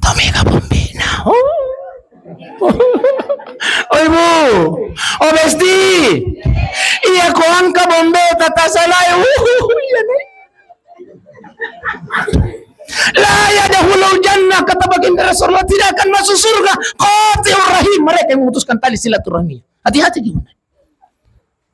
Tau mega bombena. Oh. Oh, Ibu. Oh, Besti. Iya ko angka bombe tata salai. Uh, iya nih. La yadkhulul jannah, kata baginda Rasulullah, tidak akan masuk surga qati'ur rahim, mereka yang memutuskan tali silaturahmi. Hati-hati di mana.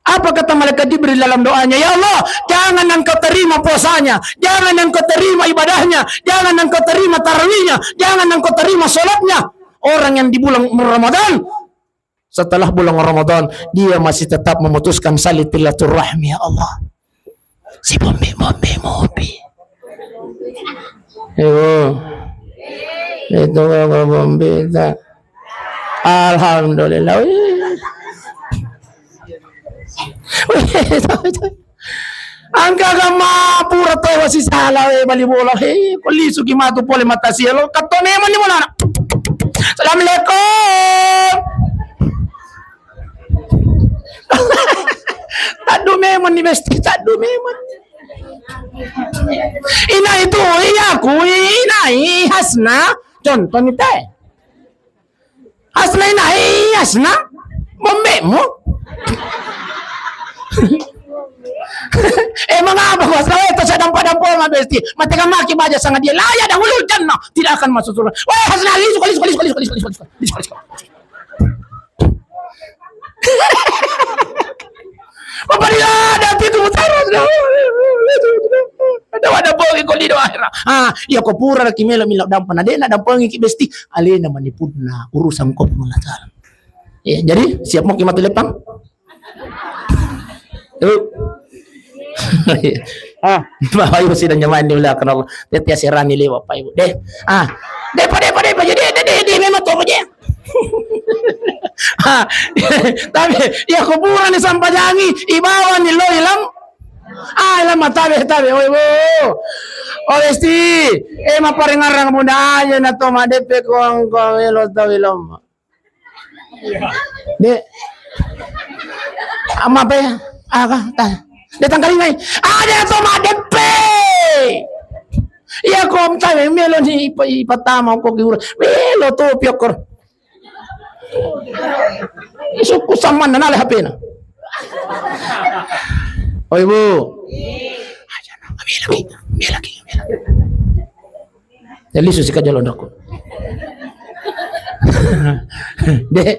Apa kata malaikat Jibril dalam doanya? "Ya Allah, jangan engkau terima puasanya, jangan engkau terima ibadahnya, jangan engkau terima tarawihnya, jangan engkau terima sholatnya. Orang yang di bulan Ramadan, setelah bulan Ramadan, dia masih tetap memutuskan tali silaturahmi, ya Allah." Si bombe-bombe mopi. Ibu. Itu bombe tak. Alhamdulillah. Wih. Wih, itu, itu. Angka gamma pura to masih salah, eh, bali bola. Hei, ko lisu ki matu pole mata sialo. Katto memang ni bola. Assalamualaikum. Taddu memang ni Besti, taddu memang. Ina itu, iya ku, ina, i Hasna, contoh ni teh. Hasna ina, i Hasna, bombemu. Emang apa kau Hasna? Eh, terus dampa-dampa sama Besti. Mati kan maki baja sangat dia. La yadkhulul jannah, tidak akan masuk surga. Wah, Hasna, lisu, lisu, lisu. Apa dia ada itu terus? Ada, ada bogi ko lido akhirnya. Ah, iya ko pura ki melo milo dampa na dena dampa ki Besti. Alena manipunna urusan ko Puang Allah Ta'ala. Ya, jadi siap mau ki matu lepang? Tuh. Ah, Bapak Ibu sidang jamaah yang dimuliakan Allah. Teti aserani lewat Pak Ibu. Deh. Ah. Deh, Pak, deh, Pak, deh, Pak. Jadi, deh, deh, deh, memang tuh, Pak, deh. Ah, tapi iya kuburan ni sampajangi, ibawa ni lo ilam. Ah, ilam matabe, tabe, oi, bu. Oh, Besti, eh, maparingarang bunda aja na to madepe kongkong, eh, lo tau ilam. De. Ama pe? Aga? Ta. De tangkalingai. Ada to madepe. Iya ko tabe melo ni ipa-, ipatama ko kiura. Melo to piokor. Isukku sammanna nale H P-na. Oi, Bu. Aja na, ambil lagi, ambil lagi, ambil lagi. Ya, lisu sika jolo doko. Dek.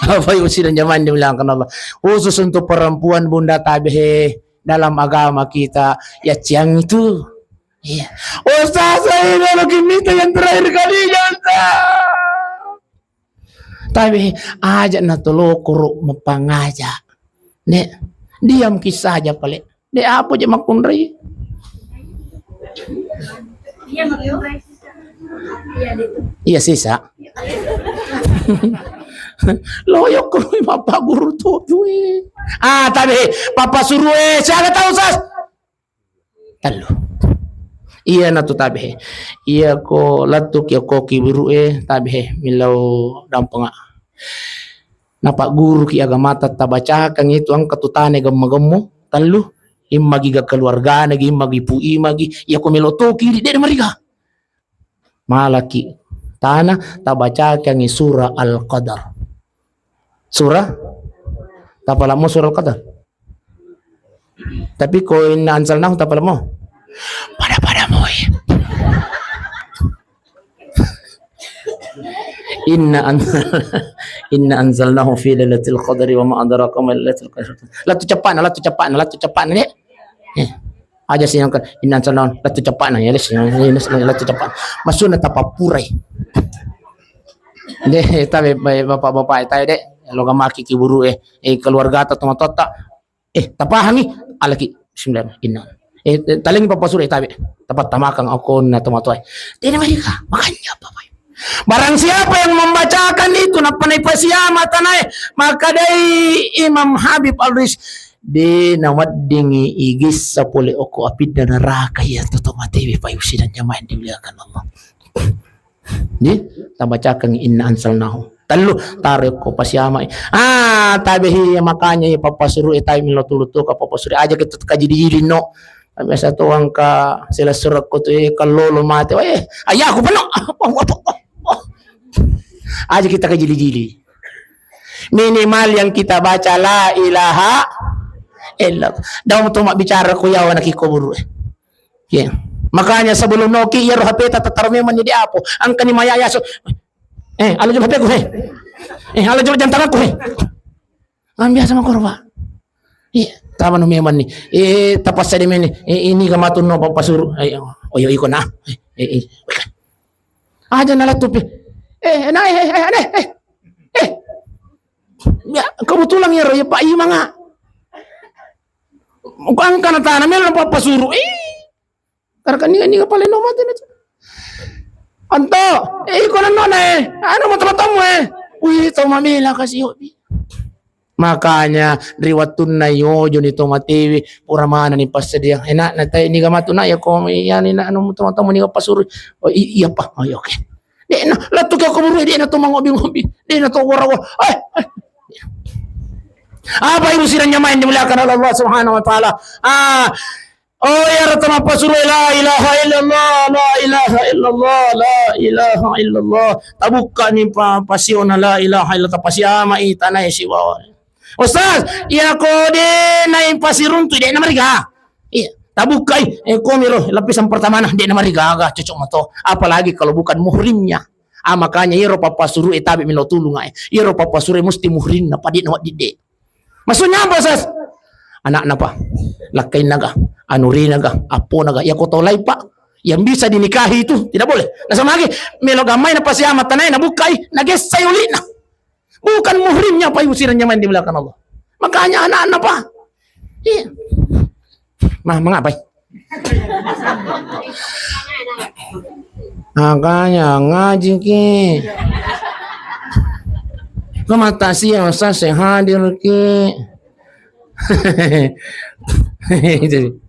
Apa yang sudah nyaman dibilangkan Allah. Khusus untuk perempuan, Bunda, tabe he, dalam agama kita, ya, ciang itu. Iya. Ustaz, saya kalau kita yang terakhir kalinya, Ustaz. Tapi aja na tolokoro mapangaja. Nek, diam ki saja pale. Dek, apa je makkunrai? Iya, sisa. Loyok ko, Bapak Guru tu, cuy. Ah, tapi Bapak suruh, eh, siapa tahu, Sas? Tellu. Iya na tu tabe he. Iya ko lettu ki okko ki buru e, tabe he, millau dampenga. Napagguru ki agamata, tabacakan itu engka tu tane gemma-gemmo, tellu. Imma gi ga keluargana gi, imma gi pu ima gi, iya ko melo to ki, de na mariga. Malaki tana, tabacakan surah Al-Qadar. Surah? Tapalamo surah Al-Qadar. Tapi ko inna anzalnahu tapalamo. Pada-pada moi. Inna an-, inna anzalnahu fi lailatul qadri wa ma adraka ma lailatul qadr. Latu cepatna, latu cepatna, latu cepatna, dek. Eh. Aja sih yang ke, inna anzalnahu, latu cepatna, ya, les, ya, les, latu cepat. Masuna tapappurai. Deh, tabe, bapak-bapak, tabe, dek. Lo gamaki ki buru, eh, eh, keluarga ta, tomatoatta. Eh, tapahangi, alaki, bismillah, inna. Eh, eh, talengi papa sure, tabe. Tapattamakang okonna tomatoa. Dena mereka, makanya apa, Pak? Barang siapa yang membacakan itu, nappa naipasiama tanae, maka dai Imam Habib Al-Ris, de naweddingi igissa pole oko apidda neraka iya toto matewe, Pak, usidan jamaah yang dimuliakan Allah. Di, tabacakan inna anzalnahu. Tellu, taro ko pasiamai. Ah, tabe hi, makanya iya papasuru, eh, tabe milo tulu tu ka papasuru. Aja kita kaji di no. Biasa tu angka sila surat ko tu, eh, kalau lo mate, eh, ayahku penuh. Aja kita kaji di. Minimal yang kita baca la ilaha illallah. Daun tu mak bicara ku yawa nak kuburu, eh. Iya. Makanya sebelum noki, iya, roh H P ta tataro memang jadi apa? Angkani maya yaso. Eh, ala jolo H P ku, he. Eh, ala jolo jam tanganku, he. Kan biasa makoro, Pak. Iya, tama no memang ni. Eh, tapassa de meni. Eh, ini ga matu no papasuru. Eh, oh, iya, iko na. Eh, eh, eh. Aja na latupi. Eh, na, eh, eh, eh, eh. Eh. Ya, kebetulan ya, roh, ya, Pak Imang, ah. Ko angkana tana melo papasuru. Eh. Karena niga, niga pale no mate na. Anto, eh, iko nanno na, eh. Anu mo teman-teman, eh. Wih, tau mamela kasi hobi. Makanya ri wattunna yojo ni to matewi, pura mana ni passedia. Enak na tai niga matu na ya ko ya ni na anu teman-teman niga pasuru. Oh, i-, iya, Pak. Oh, iya, oke. De na, lettu ke kuburu, de na to mangobi-ngobi. De na to wara-wara. Eh, eh. Apa ibu sidang jamaah yang dimuliakan oleh Allah Subhanahu wa Ta'ala? Ah, oh, iya, rata mappasuru, la ilaha illallah, la ilaha illallah, la ilaha illallah. Tabukka ni pa-, pasiona la ilaha illallah, tapasiama i tanai sibawa. Ustaz, iya ko de nai pasiruntu, de na mariga. Iya, tabukka i, eh, komiro lapisan pertama na, de na mariga, aga cocok mato. Apalagi kalau bukan muhrimnya. Ah, makanya iyaro pappasuru e tabe melo tulunga e. Iyaro pappasuru e musti muhrimna, pa de na wedding de. Maksudnya apa, Sas? Anakna, Pak. Lakkainna ga, anurina ga, appona ga. Ya ko tau lain, Pak, yang bisa dinikahi itu tidak boleh. Nasaba magi melo gammai na pasiama tanae, na bukkai, na gessai ulina. Bukan muhrimnya, Pak, ibu sidang jamaah yang dimuliakan Allah. Makanya anak-anak, Pak. Iya. Mah, mengapa? Makanya ngaji ki. Kok mata siang, Ustaz, saya hadir ki. Itu.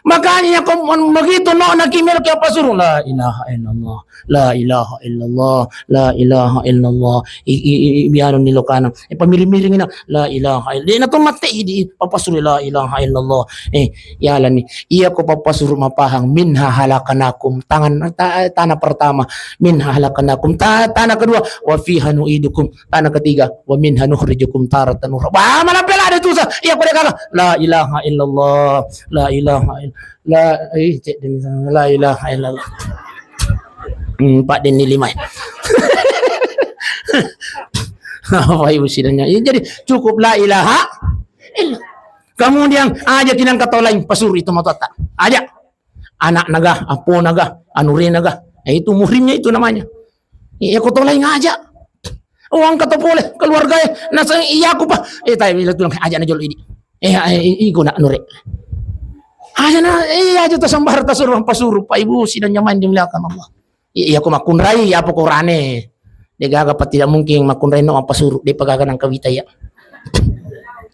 Makanya ko mon-, begitu no naki melo ki apa suruh, "La ilaha illallah, la ilaha illallah, la ilaha illallah." I, i, i, i, biar ni lokana. Eh, pamiring-miring na, "La ilaha ill-," de na to mate idi, papa suruh, "La ilaha illallah." Eh, ya lani. Iya ko papa suruh mapahang, "Minha halakanakum." Tangan, ta-, tanah pertama. "Minha halakanakum." Ta-, tanah kedua, "Wa fiha nu'idukum." Tanah ketiga, "Wa minha nukhrijukum taratan ukhra." Wah, mana pela ada tuh, sa-, iya ko de gaga. La ilaha illallah. La ilaha ill-, la, eh, cek dini sana. La ilaha illallah. Hmm, empat dini lima. Apa ibu sidangnya? Ini jadi cukup la ilaha illallah. Kemudian aja kinang kata lain, pasuri itu matotta. Aja. Anak naga, apo naga, anure naga. Eh, itu muhrimnya itu namanya. Iya, ko to lain aja. Oh, angkat to pole keluarga e. Nasa iya aku pa. Eh, tai bila tulang aja na jolo idi. Eh, eh, i-, iku nak nure. Aja na, eh, aja to sambar ta suruh, apa suruh, Pak Ibu sidang jamaah yang dimuliakan Allah. I-, iya, ko makkunrai, iya, apa korane. De gaga pa tidak mungkin makkunrai no apa suruh, de pa gaga nang kawita ya.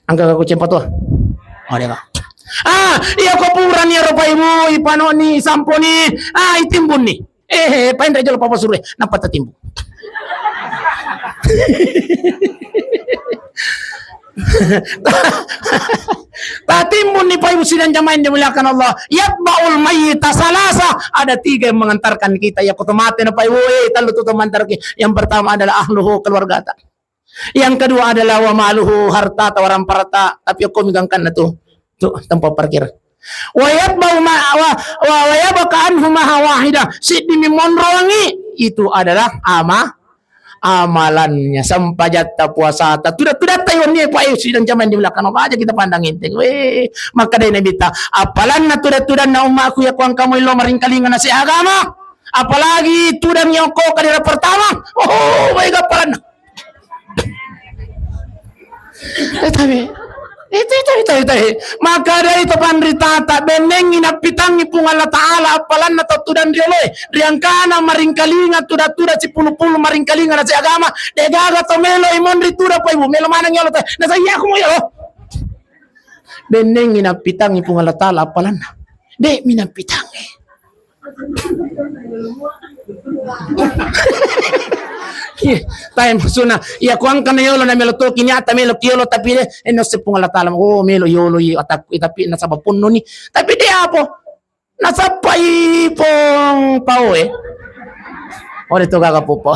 Angka ko cempa to. Oh, de gaga. Ah, iya ko purani ya, Pak Ibu, ipanoni, samponi. Ah, itimbunni. Eh, eh, painre jolo papa suruh, eh, nappa tatimbu. Tatimbunni, Pak Ibu sidang jamaah yang dimuliakan Allah. Yatba'ul mayyita salasa, ada tiga yang mengantarkan kita. Ya, ko to mate na, Pak Ibu, eh, tallu tu to mantarki. Yang pertama adalah ahluhu, keluargata. Yang kedua adalah wa maluhu, harta atau ramparata, tapi okko mi gangkanna tu, tu tempat parkir. Wa yatba'u ma-, wa, wa, wa yabqa anhu maha wahidah, siddi mi monrongi, itu adalah ama-, amalannya, sempajatta, puasata, tuda-tudatta iwanni, Pak, eh, sidang jamaah yang dimuliakan Allah, aja kita pandang enteng. Weh, maka dari Nabi ta, apalanna tuda-tudanna ummaku ya kuang kamu illo maringkalinga nasi agama, apalagi tudang yang kau kadera pertama, oh, baik apalanna. Eh, tapi, itu, itu, itu, itu. Maka dari itu panritata, bennengi nappitangi Puang Allah Ta'ala, appalanna tau tudang rioloe, riangkana maringkalinga, tuda-tuda sipulu-pulu maringkalinga nasi agama, degaga to melo imon ri tuda, Pak Ibu, melo maneng yolo te, nasa iya aku mau yolo. Bennengi nappitangi Puang Allah Ta'ala, appalanna. De mi nappitangi. Iya, tae maksudna. Iya, ko angkana yolo na melo toki nyata melo ki yolo, tapi de, eh, no seppung Allah Ta'ala. Oh, melo yolo i atakku, eh, tapi nasaba ponno ni. Tapi de apa? Nasappai pong pao, eh. Oh, de to gaga popo.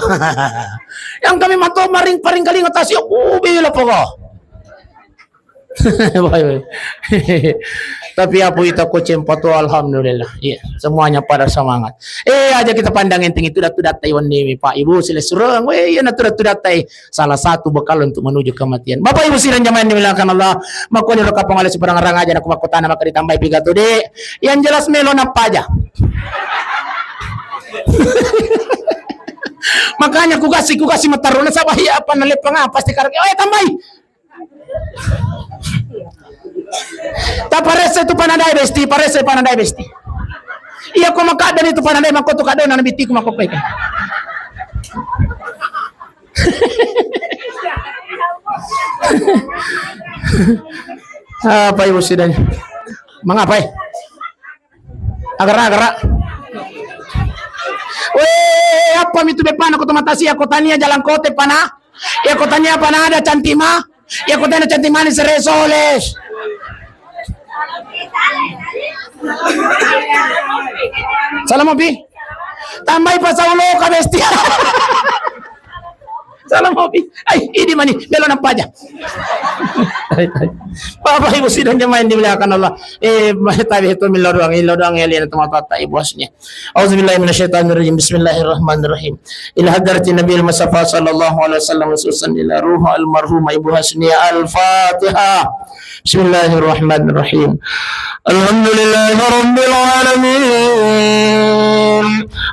Yang kami mato maring paring kalinga tasio, oh, bela poko. Baik, baik. Tapi apa itu aku cempa tu, alhamdulillah. Iya, semuanya pada semangat. Eh, aja kita pandang enteng itu, tuda-tudatta iwanni, Pak Ibu, silessureng. Weh, iya, na tuda-tudatta, eh, salah satu bekal untuk menuju kematian. Bapak Ibu sidang jamaah yang dimuliakan Allah, makanya rokapang oleh seberang orang aja, aku makutana maka ditambahi piga tu, Dek. Yang jelas melo nappa aja. Makanya kugasi, kugasi mataruna, saba iya apa nalepang, ah, pasti karek. Oh, ya tambahi. Taparese tu panadae besti, parese panadae besti. Iya ko makadoni tu panadae, mako tu kadona nabi tiku mako peka. Apa ibu sidanya? Mengapa, eh? Agara, agara. Weh, apa mitu bepana ko tomatasi, ya ko tania jalan kote pana. Ya ko tania pana ada cantik ma. Ya ko tania cantik manis resoles. Salam opi. Tambahi pasau loka besti. Salam opi. Ai, idi mani, melo nappa aja. Bapak Ibu sidang jemaah yang dimuliakan Allah. Eh, tabe itu milo doang, ilo doang ya, lihat teman-teman ibu aslinya. Auzubillahi minasyaitonirrajim. Bismillahirrahmanirrahim. Ila hadratin Nabil Mustafa sallallahu alaihi wasallam, khususan ila ruh almarhumah Ibu Hasnia. Al-Fatihah. Bismillahirrahmanirrahim. Alhamdulillahirabbil alamin.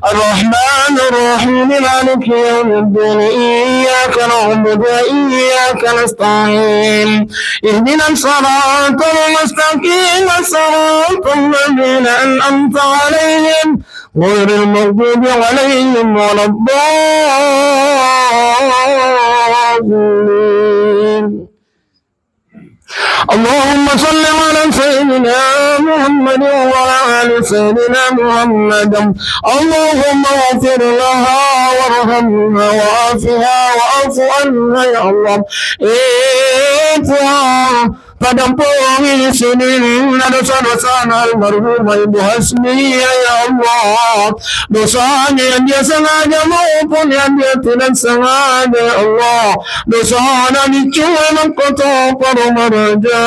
Arrahmanirrahim. Maliki yaumiddin. Iyyaka na'budu wa iyyaka nasta'in. Ihdinas siratal mustaqim. Siratal ladzina an'amta 'alaihim. Ghairil maghdubi 'alaihim waladdallin. اللهم صل على سيدنا محمد وعلى آل سيدنا محمد. اللهم اغفر لها وارحمها وعافها واعف عنها يا الله. Eh, Puang, padampungi sininna dosa-dosana almarhumah Ibu Hasniyah, ya Allah. Dosanya yang dia sengaja maupun yang dia tidak sengaja, ya Allah. Dosana dicue mangkoto paro maraja,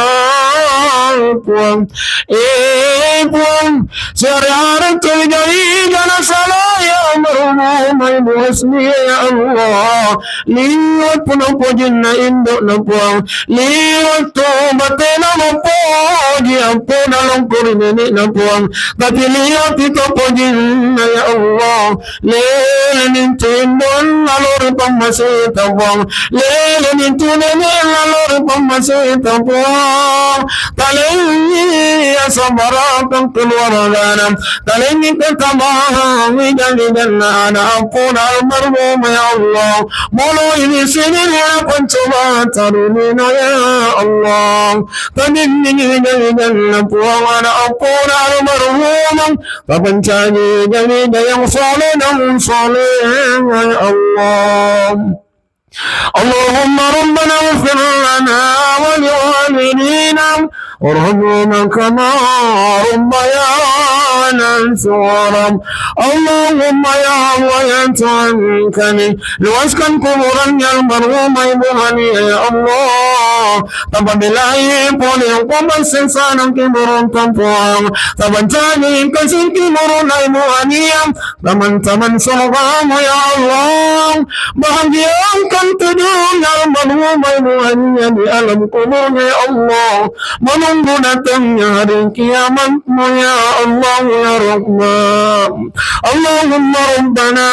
Puang. Eh, Puang, siare-are tu jai jana salah ya almarhumah Ibu Hasniyah, ya Allah. Liwat pun pojinna indokna, Puang. Liwat tu batena mapoji, ampona longkori nenekna, Puang. Tapi liwat itu pojinna, ya Allah. Lele nintu indon lalori pammaseta, Puang. Lele nintu nene lalori pammaseta, Puang. Talengi asabarakang keluargana. Talengi ketambahan wijan-wijanna anak ampona almarhum, ya Allah. Molo ini sini dia pancoba tarunina, ya Allah. Talengi wijan-wijanna, Puang, anak ampona almarhum. Tapancaji jadi yang soleh dan soleh, ya Allah. اللهم ربنا اغفر لنا ولوالدينا وارحمهما كما ربيانا صغارا. اللهم يا الله, ya Tuhan kami, luaskan kuburannya almarhumah Ibu Haniyah, ya Allah. Tapabbelai pole hukuman sesana kuburan, Puang. Tapancaji kasih kuburan Ibu Haniyah, taman-taman surgamu, ya Allah. Bahagiakan tujuan almarhumah Ibu Haniyah di alam kuburnya, ya Allah. Menunggu datangnya hari kiamatmu, ya Allah, ya Rahman. اللهم ربنا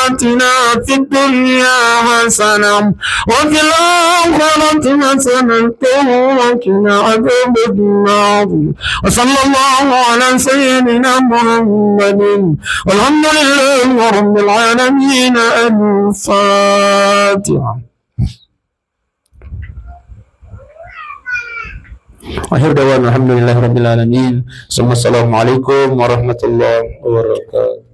آتنا في الدنيا حسنة وفي الآخرة حسنة وقنا عذاب النار. وصلى الله على سيدنا محمد والحمد لله رب العالمين. الفاتحة. آخر دعوانا الحمد لله رب العالمين. ثم السلام عليكم ورحمة الله وبركاته.